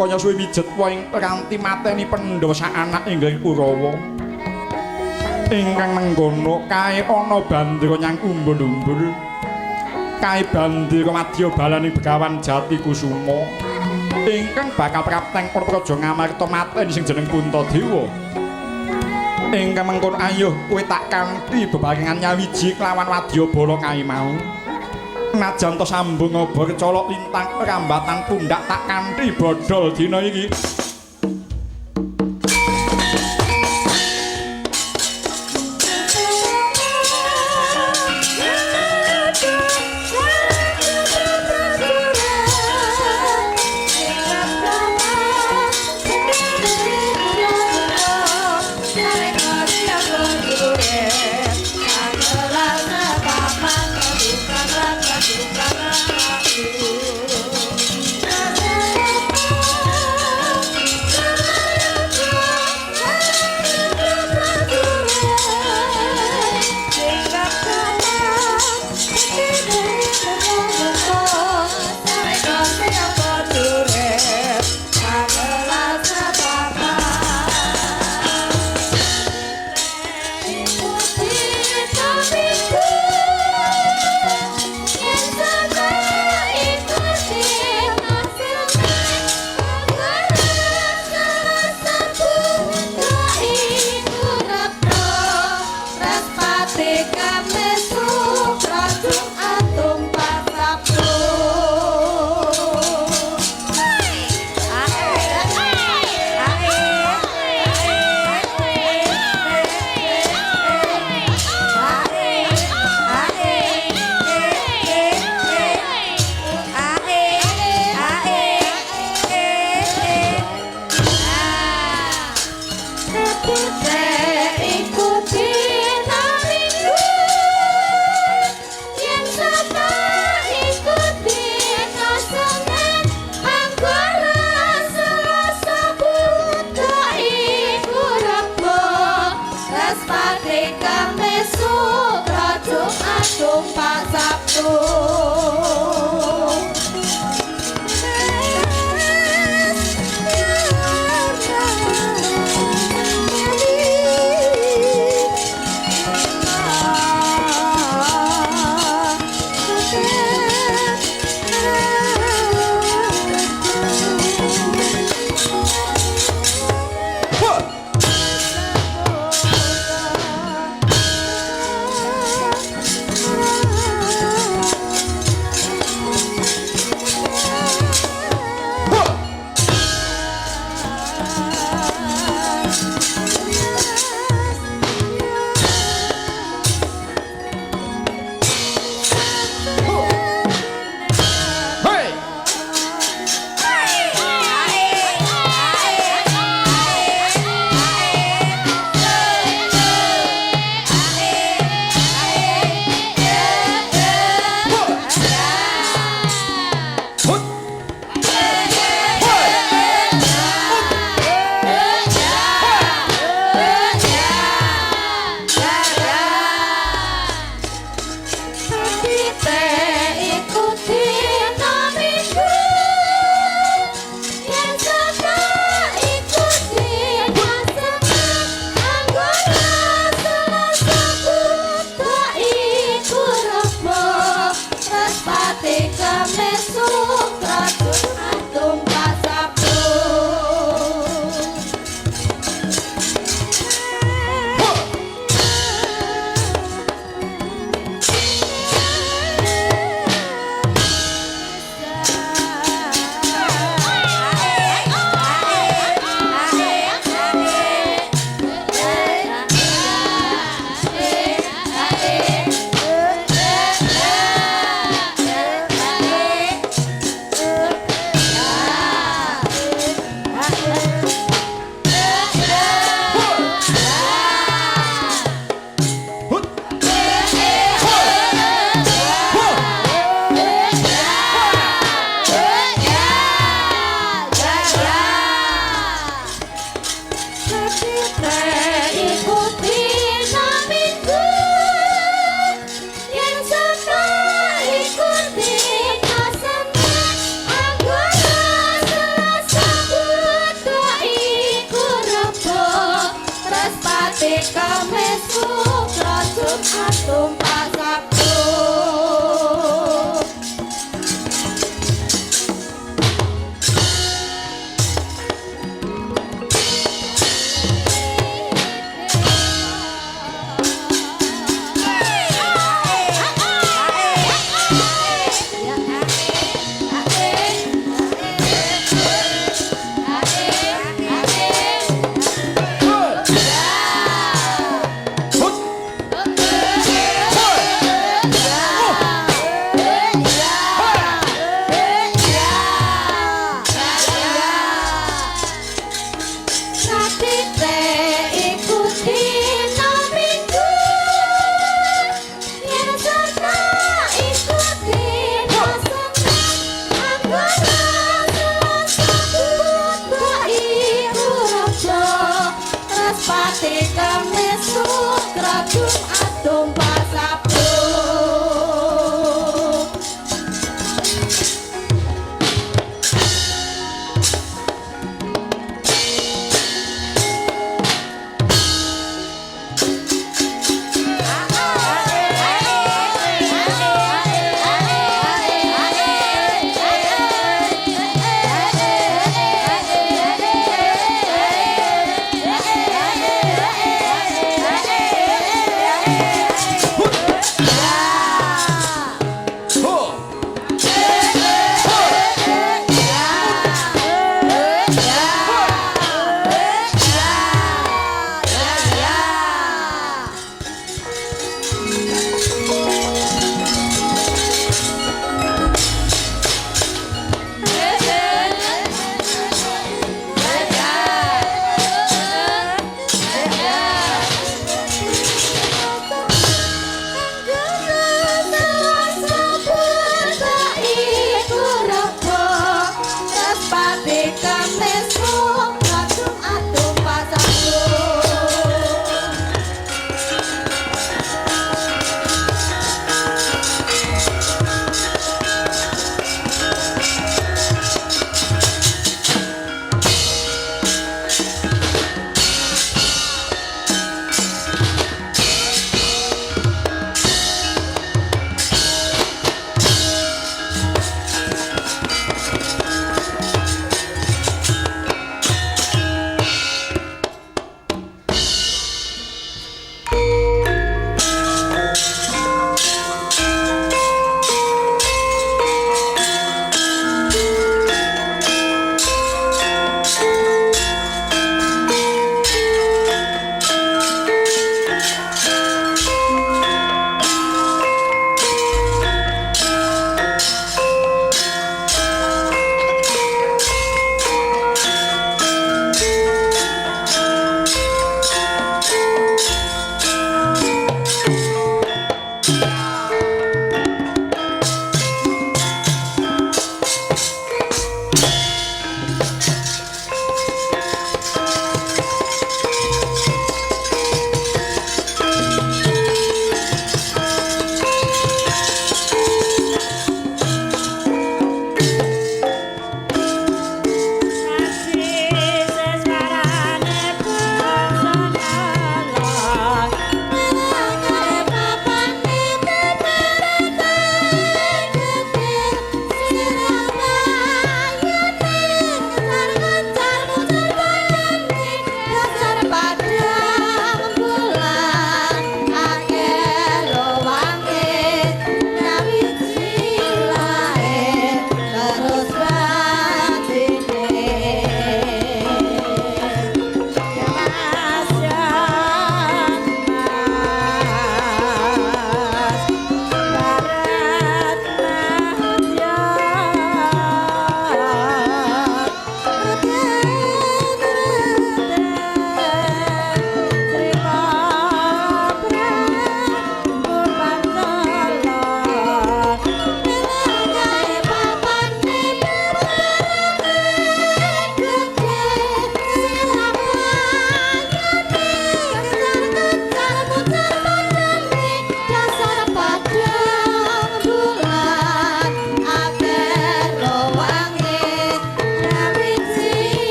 kaya suwe wijetwa ing ranti mateni Pandhawa sak anak inggih Kurawa. Ingkang mengkono kae ana bandra nyang umbul-umbul. Kae bandra madya balaning Begawan Jatikusuma ingkang bakal prapteng ana praja Ngamarta mateni sing jeneng Puntadewa. Ingkang mengkono ayuh kowe tak kanthi bebarengan nyawiji kelawan wadyabala kae mau. Najan to sambung obor colok lintang rambatan pundak tak kanthi bodhol dina iki. Thank you.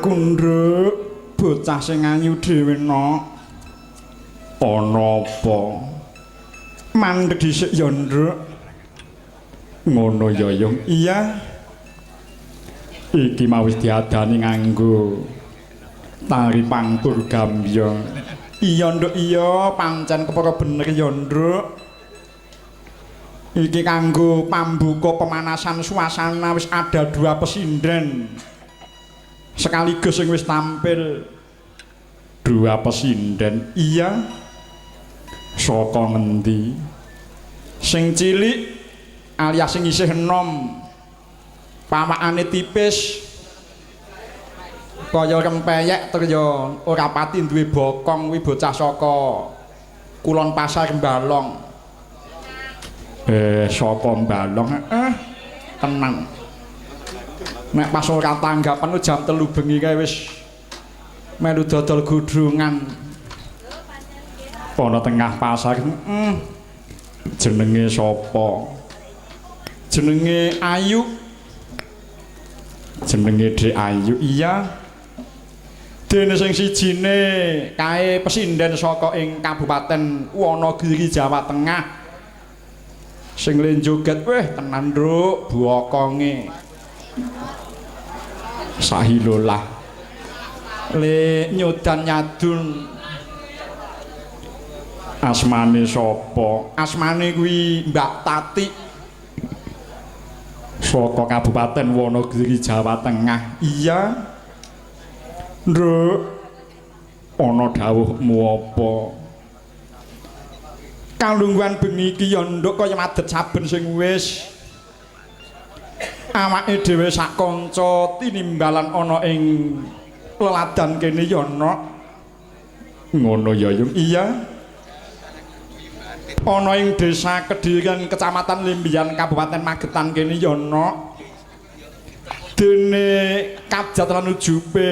Aku, Nduk, bocah sing ayu dhewe nok. Ana apa? Mandeg dhisik ya, Nduk. Ngono ya, Yung. Iya. Iki mau wis diadani nganggo tari pangkur gambyong. Iya, Nduk, iya, pancen kepara bener ya, Nduk. Iki kanggo pambuka pemanasan suasana wis ada dua pesinden. Sekaligus sing wis tampil dua pesinden. Iya. Saka ngendi? Sing cilik alias sing isih enom. Pawakane tipis. Kaya rempeyek tur ya ora pati duwe bokong, kuwi bocah saka Kulon Pasar Balong. Saka Balong. Tenang. Nek pas ora tanggapan jam 3 bengi kae wis melu dodol godhongan. Ana tengah pasar. Jenenge sapa? Jenenge Ayu. Jenenge Dek Ayu. Iya. Dene sing sijine kae pesinden saka ing Kabupaten Wonogiri, Jawa Tengah. Sing le joget weh tenan, Nduk, bokonge. Sahilolah. Le nyodan nyadun. Asmane sapa? Asmane kuwi Mbak Tati. Saka Kabupaten Wonogiri, Jawa Tengah. Iya. Nduk, ana dawuhmu apa? Kalungguhan bengi iki ya, Nduk, kaya madet saben sing wis. Awake dhewe sak kanca tinimbalan ana ing leladan kene ya, Nok. Ngono ya, Yung. Iya. Ana ing Desa Kediren, Kecamatan Limbian, Kabupaten Magetan kene ya, Nok. Dene kajat lan ujube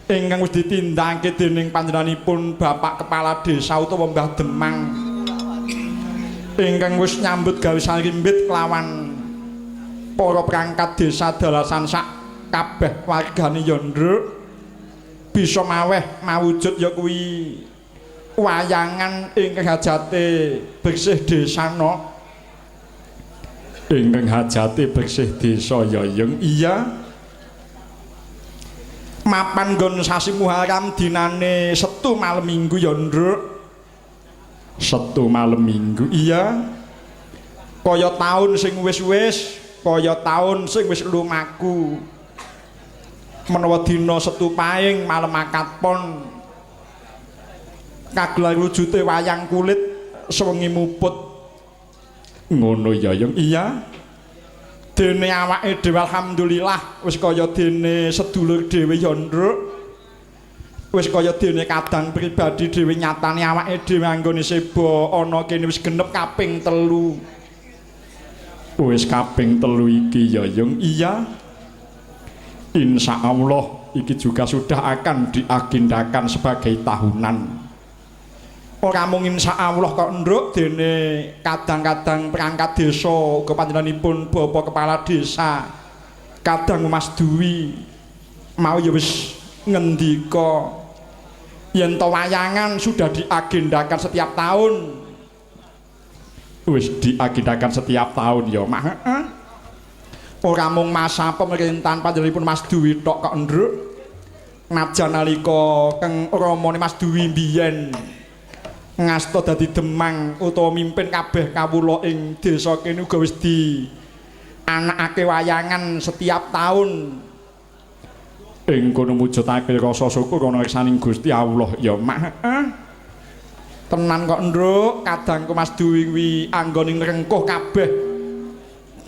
ingkang wis ditindakake dening panjenenganipun Bapak Kepala Desa utawa Mbah Demang ingkang wis nyambut gawe sarimbit kelawan para perangkat desa dalasan sak kabeh wargane ya, Nduk, bisa maweh mawujud ya kuwi wayangan ingkang hajate bersih desa, Nok. Ingkang hajate bersih desa ya, Yung. Iya. Mapan nggon sasi Muharram dinane Setu malem Minggu ya, Nduk. Setu malem Minggu. Iya. Kaya taun sing wis-wis, kaya taun sing wis lumaku. Menawa dina Setu Paing malem akad pon kagelar wujude wayang kulit sewengi muput. Ngono ya, Yung. Iya. Dene awake dhewe alhamdulillah wis kaya dene sedulur dhewe ya, Nduk. Wis kaya dene kadang pribadi dhewe, nyatane awake dhewe anggone seba ana kene wis genep kaping 3. Wis kaping 3 iki ya, Yung. Iya. Insya Allah iki juga sudah akan diagendakan sebagai tahunan. Ora mung insya Allah kok, Nduk, dene kadang-kadang perangkat desa uga panjenenganipun Bapak Kepala Desa kadang Mas Dwi mau ya wis ngendika yen to wayangan sudah diagendakan setiap tahun. Wis diagendakan setiap tahun ya, Mak. Heeh. Ora mung masa pemerintahan panjenenganipun Mas Dwi tok kok, Nduk. Najan nalika keng ramane Mas Dwi mbiyen ngasta dadi demang utawa mimpin kabeh kawula ing desa kene uga wis di anakake wayangan setiap tahun. Ing kono mujudake rasa syukur ana ngersaning Gusti Allah ya, Mak. Heeh. Tenan kok, Nduk, kadangku Mas Dwi kuwi anggone ngrengkuh kabeh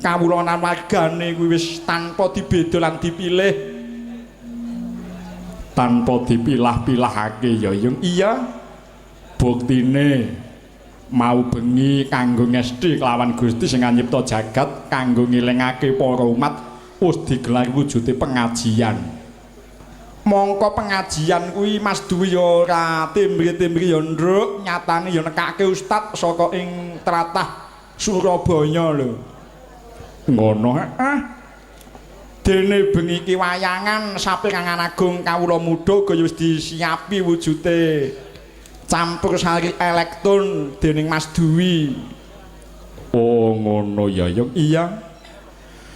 kawula lan wargane kuwi wis tanpa dibeda lan dipilih. Tanpa dipilah-pilahake ya, Yung. Iya. Buktine mau bengi kanggo ngesti kelawan Gusti sing nyipta jagat kanggo ngilingake para umat wis digelar wujude pengajian. Mongko pengajian kuwi Mas Dwi ya ora timbre-timbre ya, Nduk, nyatane ya nekake ustad saka ing tlatah Surabaya lho. Ngono, heeh. Dene bengi iki wayangan saperangan agung kawula muda kaya wis disiapi wujude campur sari elektron dening Mas Dwi. Oh ngono ya, Yung. Iya.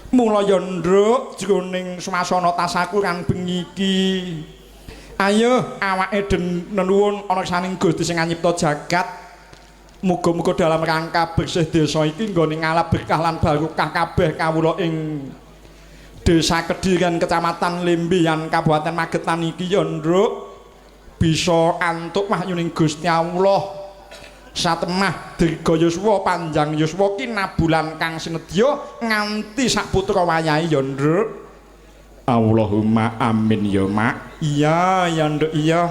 Mula ya ndruk jroning swasana tasakuran bengi iki. Ayo awake nenuwun ana saning Gusti sing anyipta jagat. Muga-muga dalam rangka bersih desa iki nggone ngalap berkah lan barokah kabeh kawula ing Desa Kediren, Kecamatan Lembeyan, Kabupaten Magetan iki ya ndruk bisa antuk wahyuning Gusti Allah. Satemah dirga yuswa panjang yuswa kinabulan kang sinedya nganti sak putra wayahe ya ndruk. Allahumma amin ya mak. Iya ya nduk iya.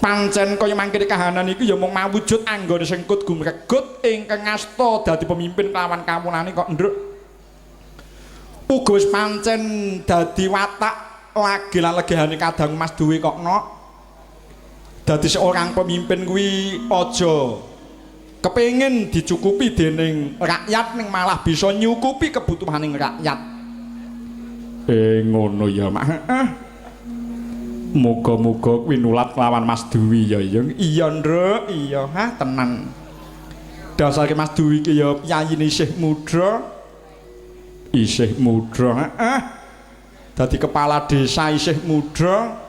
Pancen kaya mangkene kahanan iki ya mung mawujud anggone sengkut gumregut ingkang ngasta dadi pemimpin kelawan kawulane kok ndruk. Uga wis pancen dadi watak lagi lan legehane kadang Mas Duwe kok nok. Dadi seorang pemimpin kuwi aja kepengin dicukupi dening rakyat ning malah bisa nyukupi kebutuhaning rakyat. Ngono ya mak. Heeh. Muga-muga kuwi nulat lawan Mas Dwi ya, Yung. Iya, Ndruk. Iya, ha tenan. Dasare Mas Dwi iki ya piyayine isih muda. Isih muda, heeh. Dadi kepala desa isih muda.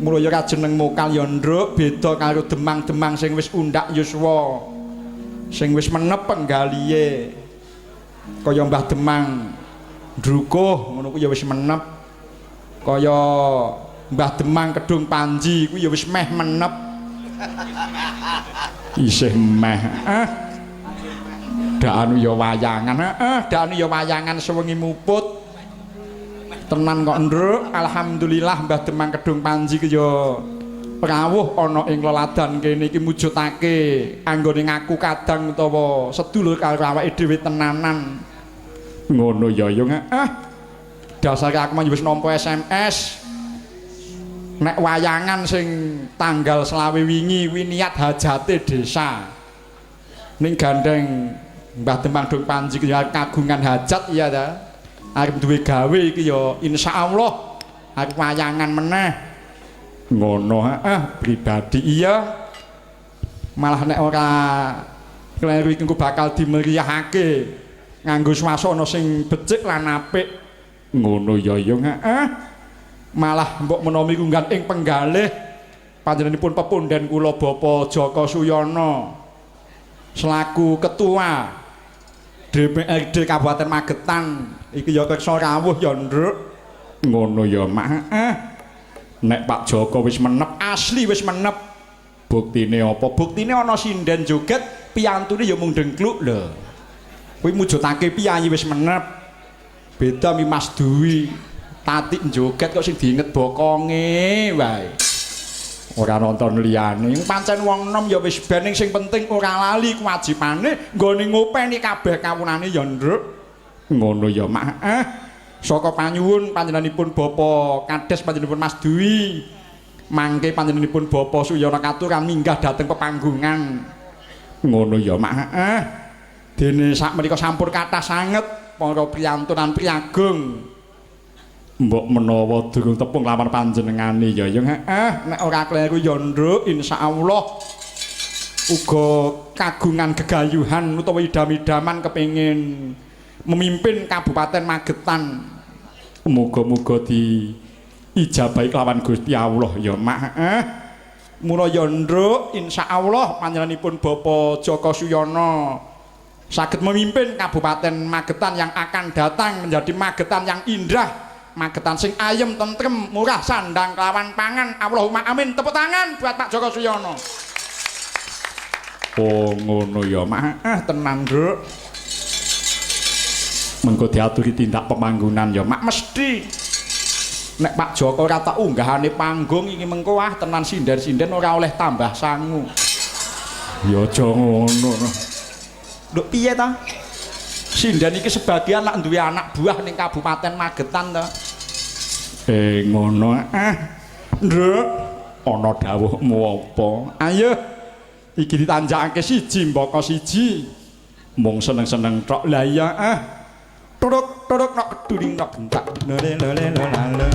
Mula ya jeneng mokal ya, Ndruk, beda karo demang-demang sing wis undak yuswa. Sing wis menep penggalihe. Kaya Mbah Demang Ndrukuh ngono kuwi ya wis menep. Kaya Mbah Demang Kedung Panji kuwi ya wis meh menep. Isih meh. Ah. Dakanu ya wayangan. Heeh, dakanu ya wayangan sewengi muput. Tenan kok, Ndruk. Alhamdulillah Mbah Demang Kedung Panji ki ya rawuh ana ing leladan kene iki mujudake anggone ngaku kadang utawa sedulur karo awake dhewe tenanan. Ngono ya, Yung. Ah. Dasare aku mah wis nampa SMS. Nek wayangan sing tanggal 25 wingi kuwi niat hajate desa. Ning gandeng Mbah Demang Dung Panji ki ya kagungan hajat iya ta. Arep duwe gawe iki ya insyaallah arep wayangan meneh. Ngono heeh pribadi iya. Malah nek ora kleru iki engko bakal dimeriahake nganggo swasana sing becik lan apik. Ngono ya, Yung. Heeh. Malah mbok menawi kunggan ing penggalih panjenenganipun pepunden kula Bapak Joko Suyono selaku ketua DPRD Kabupaten Magetan iki ya kersa rawuh ya, Ndruk. Ngono ya, Mak. Heeh. Nek Pak Joko wis menep, asli wis menep. Buktine apa? Buktine ana sinden joget, piyantune ya mung dengkluk lho. Kuwi mujudake piyayi wis menep. Beda mi Mas Dwi. Tatik joget kok sing diinget bokonge wae. Ora nonton liyane. Pancen wong enom ya wis ben, sing penting ora lali kewajibane nggone ngopeni kabeh kawulane ya, Ndruk. Ngono ya, Mak. Eh. Saka panyuwun panjenenganipun Bapak Kades panjenenganipun Mas Dwi. Mangke panjenenganipun Bapak Suyono katuran minggah dhateng pepanggungan. Ngono ya, Mak. Eh. Dene sak menika sampun kathah sanget para priyantun lan priyagung. Mbok menawa durung tepung lawan panjenengane ya, Yung. Heeh, nek ora kleru ya, Ndruk, insyaallah uga kagungan gegayuhan utawa idam-idaman kepengin memimpin Kabupaten Magetan. Muga-muga di ijabahi kelawan Gusti Allah ya, Mak. Heeh. Mula ya, Ndruk, insyaallah panjenenganipun Bapak Joko Suyono saged memimpin Kabupaten Magetan yang akan datang menjadi Magetan yang indah, Magetan sing ayem, tentrem, murah sandang kelawan pangan. Allahumma amin. Tepuk tangan buat Pak Joko Suyono. Oh ngono ya, Mak. Ah tenan, Ndruk. Mengko diaturi tindak pemanggunan ya, Mak, mesti. Nek Pak Joko ora tak unggahane panggung iki mengko ah tenan sinden-sinden ora oleh tambah sangu. Ya aja ngono. Lho piye ta? Sinden iki sebagian lak duwe anak buah ning Kabupaten Magetan ta. Ngono ah. Ndruk, ana dawuhmu apa? Ayo iki ditanjakake siji mbaka siji. Mung seneng-seneng tok. Lah iya ah. Turuk turuk nok keduring nok gentak. Lole lole lolale.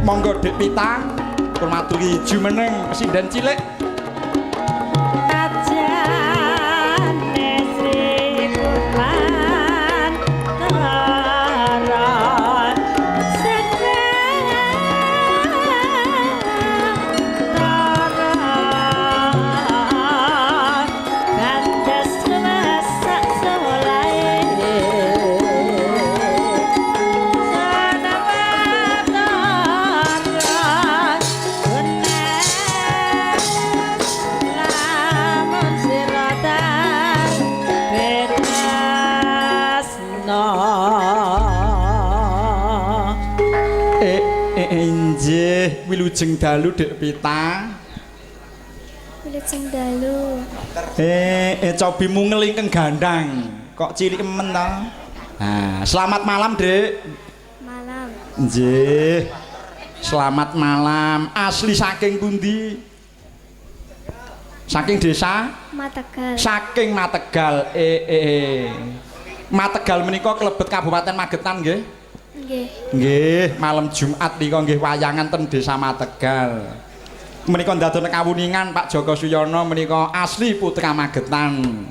Monggo Dik Pita kula maturi jumeneng sinden cilik. Ajane Sri Purwantara Sekantara Gandes masak solae Sanabatara Gunes lamun siratan betresna. Injih wilujeng dalu Dik Pita. Wilujeng dalu. Cobi mungel ingkang gandang. Kok cilik men to? Nah, selamat malam, Dik. Malam. Nggih. Selamat malam. Asli saking pundi? Saking desa? Mategal. Saking Mategal. Mategal menika klebet Kabupaten Magetan nggih? Nggih. Nggih, malam Jumat nika nggih wayangan ten Desa Mategal. Menika ndadekne kawuningan Pak Joko Suyono menika asli putra Magetan.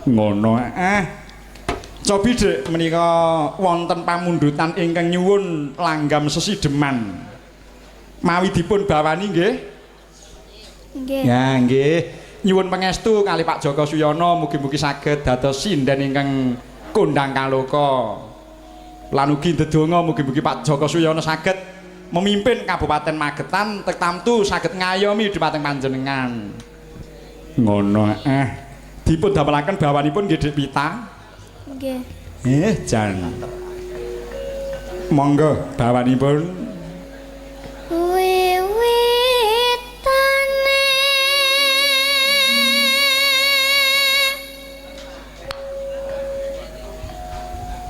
Ngono eh. Cobi Dik menika wonten pamundutan ingkang nyuwun langgam sesideman. Mawi dipun bawani nggih? Nggih. Ya nggih. Nyuwun pangestu kali Pak Joko Suyono mugi-mugi saged dados sinden ingkang kondang kaloka. Lan ugi ndedonga mugi-mugi Pak Joko Suyono saged memimpin Kabupaten Magetan tertamtu saged ngayomi dhumateng panjenengan. Ngono eh. Dipun damelaken bawanipun nggih Dik Pita. Nggih. Jan. Monggo bawanipun. Wiwitane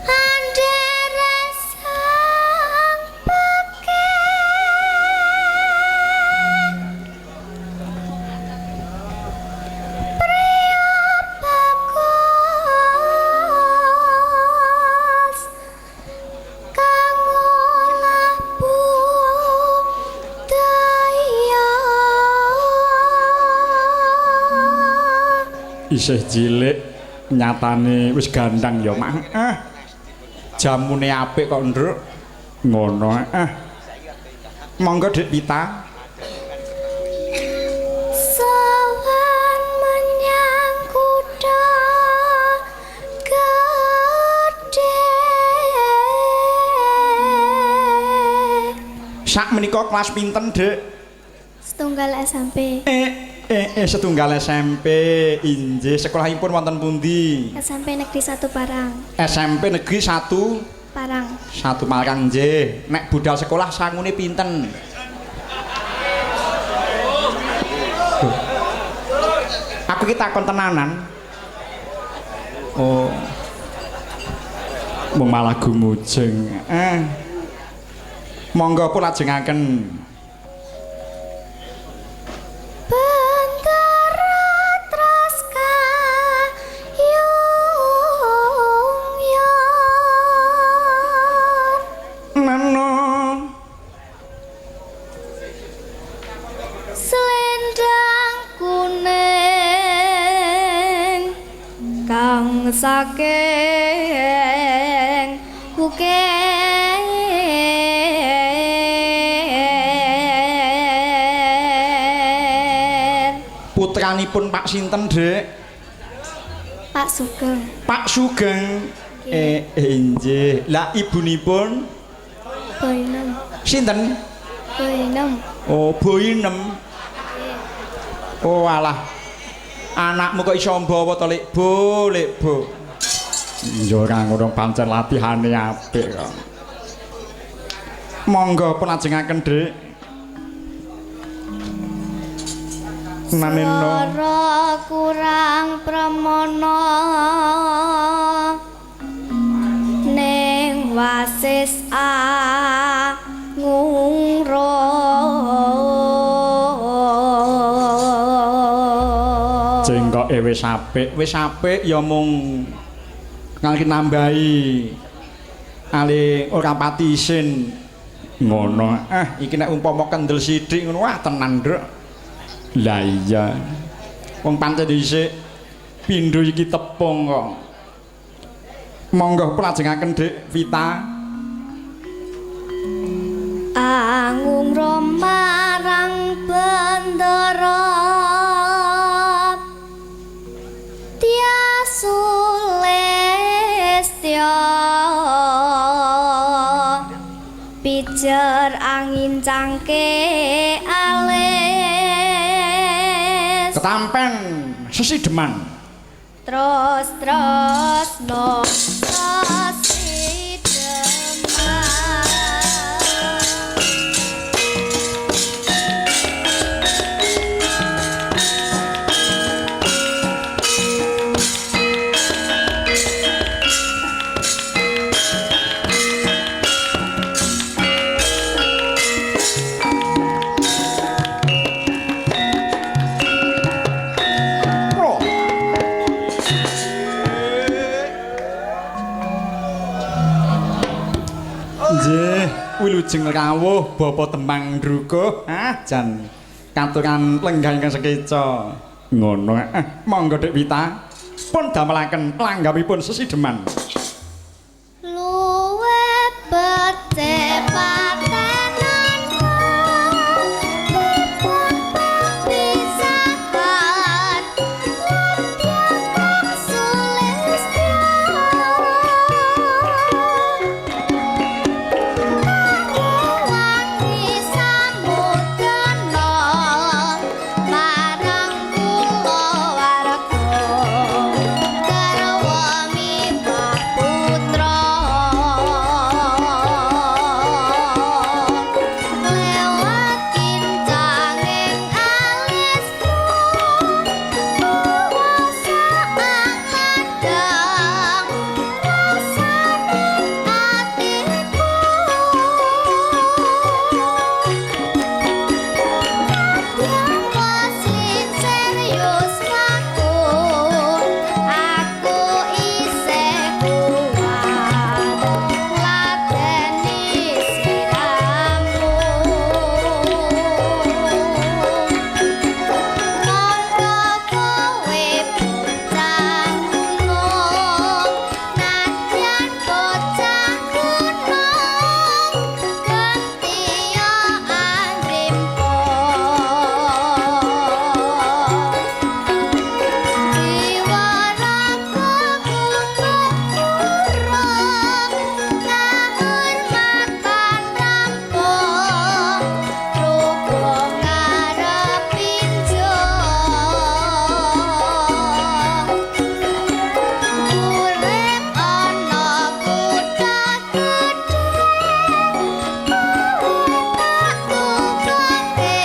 andere sang peke priya bagus kang olah budaya. Isih cilik nyatane wis gandang ya mak. Jamune apik kok, Nduk. Ngono eh. Monggo Dik Pita. Sowan menyang kutha gedhe. Sak menika kelas pinten, Dik? Setunggal SMP. Setunggal SMP. Injih, sekolahipun wonten pundi? SMP Negeri 1 Parang. SMP Negeri 1 Parang. 1 Parang nggih. Nek budal sekolah sangune pinten? Duh. Aku ki takon tenanan. Oh. Mung malah gumujeng. Monggo pun lajengaken. Bentara traska yung yor. Nano. Selendang kuning kang saking bukir. Putranipun Pak sinten, Dik? Pak Sugeng. Pak Sugeng. Injih. Lah ibunipun Boinem. Sinten? Boinem. Oh, Boinem. Oh alah. Anakmu kok iso mbawa to, Lek Bo, Lek Bo. Ya ora ngono, pancen latihane apik kok. Monggo pun lajengaken, Dik. Naneno. Swara kurang pramana ning wasis angungro. Cengkoke wis apik, wis apik ya mung ngangge nambahi Ale ora pati isin. Ngono. Ah, iki nek umpama kendel sithik ngono wah tenan, Nduk. Lah iya. Wong pancen dhisik pindho iki tepung kok. Monggo pelajengaken Dik Vita. Angung marang bendara Sulistya pijer angin cangke alis ketampen sesideman terus terus no sesideman. Wilujeng rawuh Bapak Temang Ndrukuh. Ah jan katuran lenggah ingkang sekeca. Ngono. Monggo Dik Wita. Pun damelaken langgapipun sesideman. Luwe becik patenan pisahan ladya sulistya wangi samudana marang kulawarga garwa miwah putra lewat kincanging alisku kuwasa angladang rasane atiku kadang waslin serius aku aku isih kuat ngladeni sliramu monggo kowe bocah gunung nadyan bocah gunung gentiya angrimpa jiwa raga kurang kahormatan rampung rupa ngarepin urip ana kutha gedhe kowe tak tukoke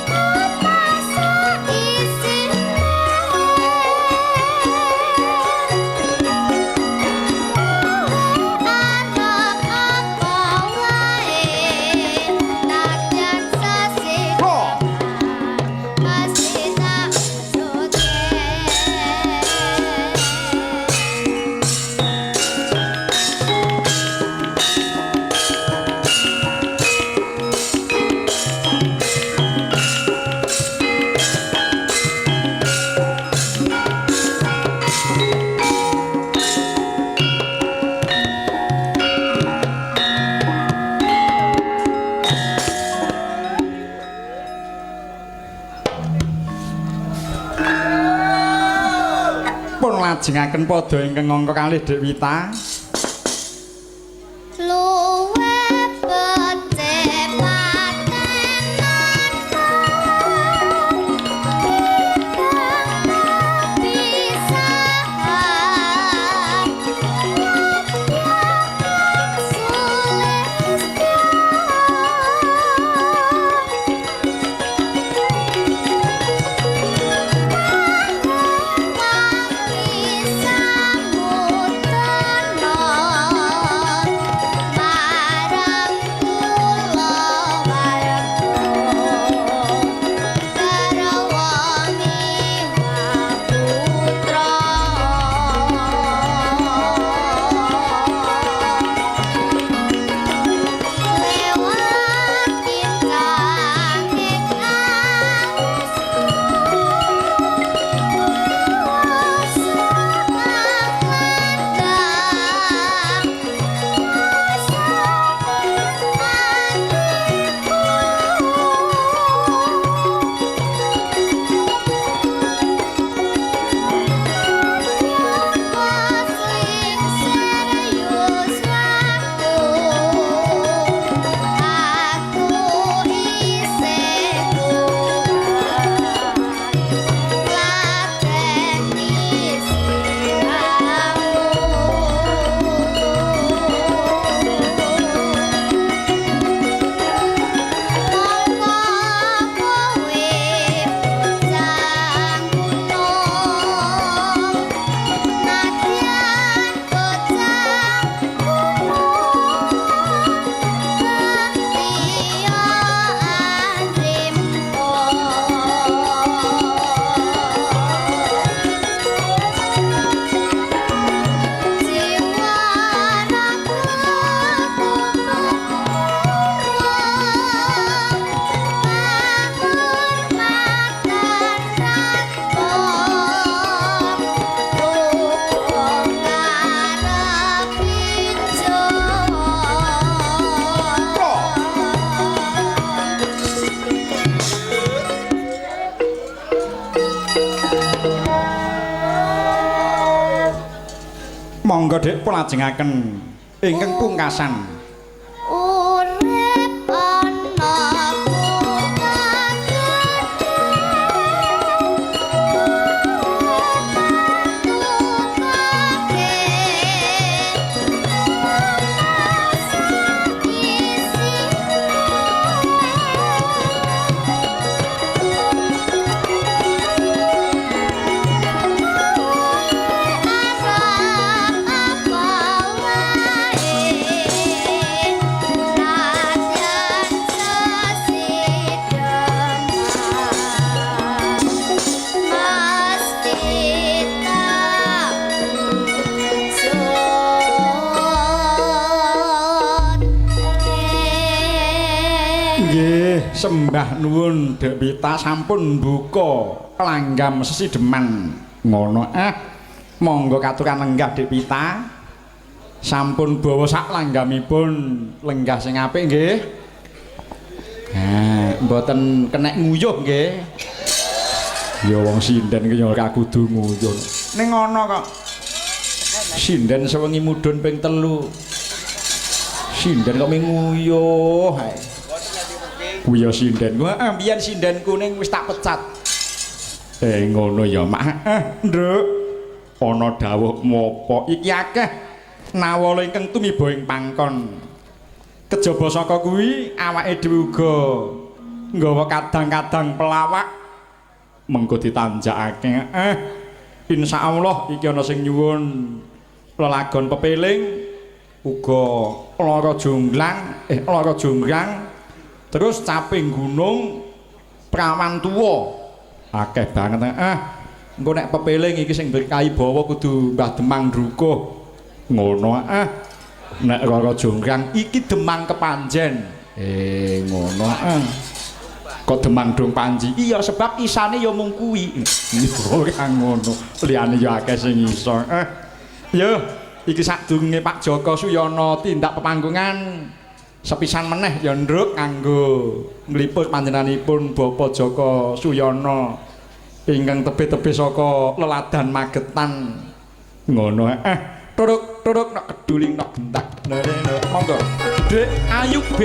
apa saisine arep apa wae nadyan sesideman mesti tak wujudke. Pun lajengaken pada ingkang angka kalih Dik Wita. Luwe becik patenan pisahan ladya sulistya wangi samudana Monggo Dik pulajengaken ingkang pungkasan. Urip ana kutha Nggih, sembah nuwun Dek Wita sampun buka langgam sesideman. Ngono ah. Monggo katuran lenggah Dek Wita. Sampun bawa sak langgamipun lenggah sing apik nggih. Ha, mboten kenek nguyuh nggih. Ya wong sinden ki ya ora kudu nguyuh. Ning ngono kok. Sinden sewengi mudhun ping 3. Sinden kok ming nguyuh ae. Kuwi ya sindenku. Heeh, biyen sindenku ning wis tak pecat. Ngono ya, Mak. Heeh, Nduk. Ana dawuh mopo iki akeh nawala ingkang tumiba ing pangkon. Kejaba saka kuwi awake dhewe uga nggawa kadang-kadang pelawak mengko ditanjakake. Heeh. Insyaallah iki ana sing nyuwun lelagon pepeling uga lara jonglang, lara jonggrang. Terus caping gunung prawan tuwa akeh banget. Engko nek pepeling iki sing berkahi bawa kudu Mbah Demang Drukuh. Ngono ah. Nek Rara Jonggrang iki Demang Kepanjen. Ngono ah. Kok Demang Dong Panji? Iya sebab isane ya mung kuwi. Ora ngono. Liyane ya akeh sing iso. Yo iki sadurunge Pak Joko Suyono tindak pepanggungan sepisan meneh ya Ndruk kanggo nglipur panjenenganipun Bapak Joko Suyono ingkang tebih-tebih saka leladan Magetan. Ngono turuk-turuk nok keduling nok gentak. Monggo. Dik Ayu B.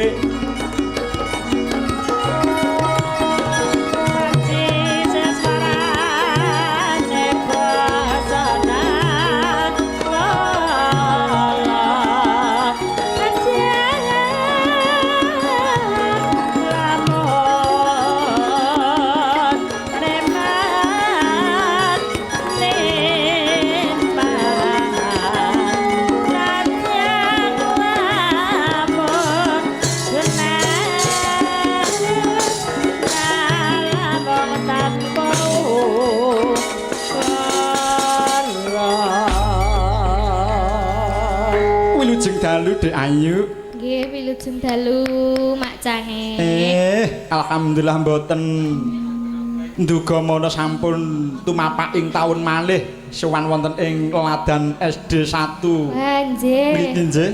Wilujeng dalu Dek Ayu. Nggih, wilujeng dalu Mak Cange. Alhamdulillah mboten nduga mana sampun tumapak ing taun malih sowan wonten ing Ladan SD 1. Wah, nggih. Mriki nggih.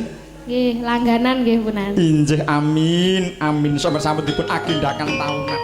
Nggih, langganan nggih punan. Injih, amin. Amin. Sampun dipun agendakan taunan.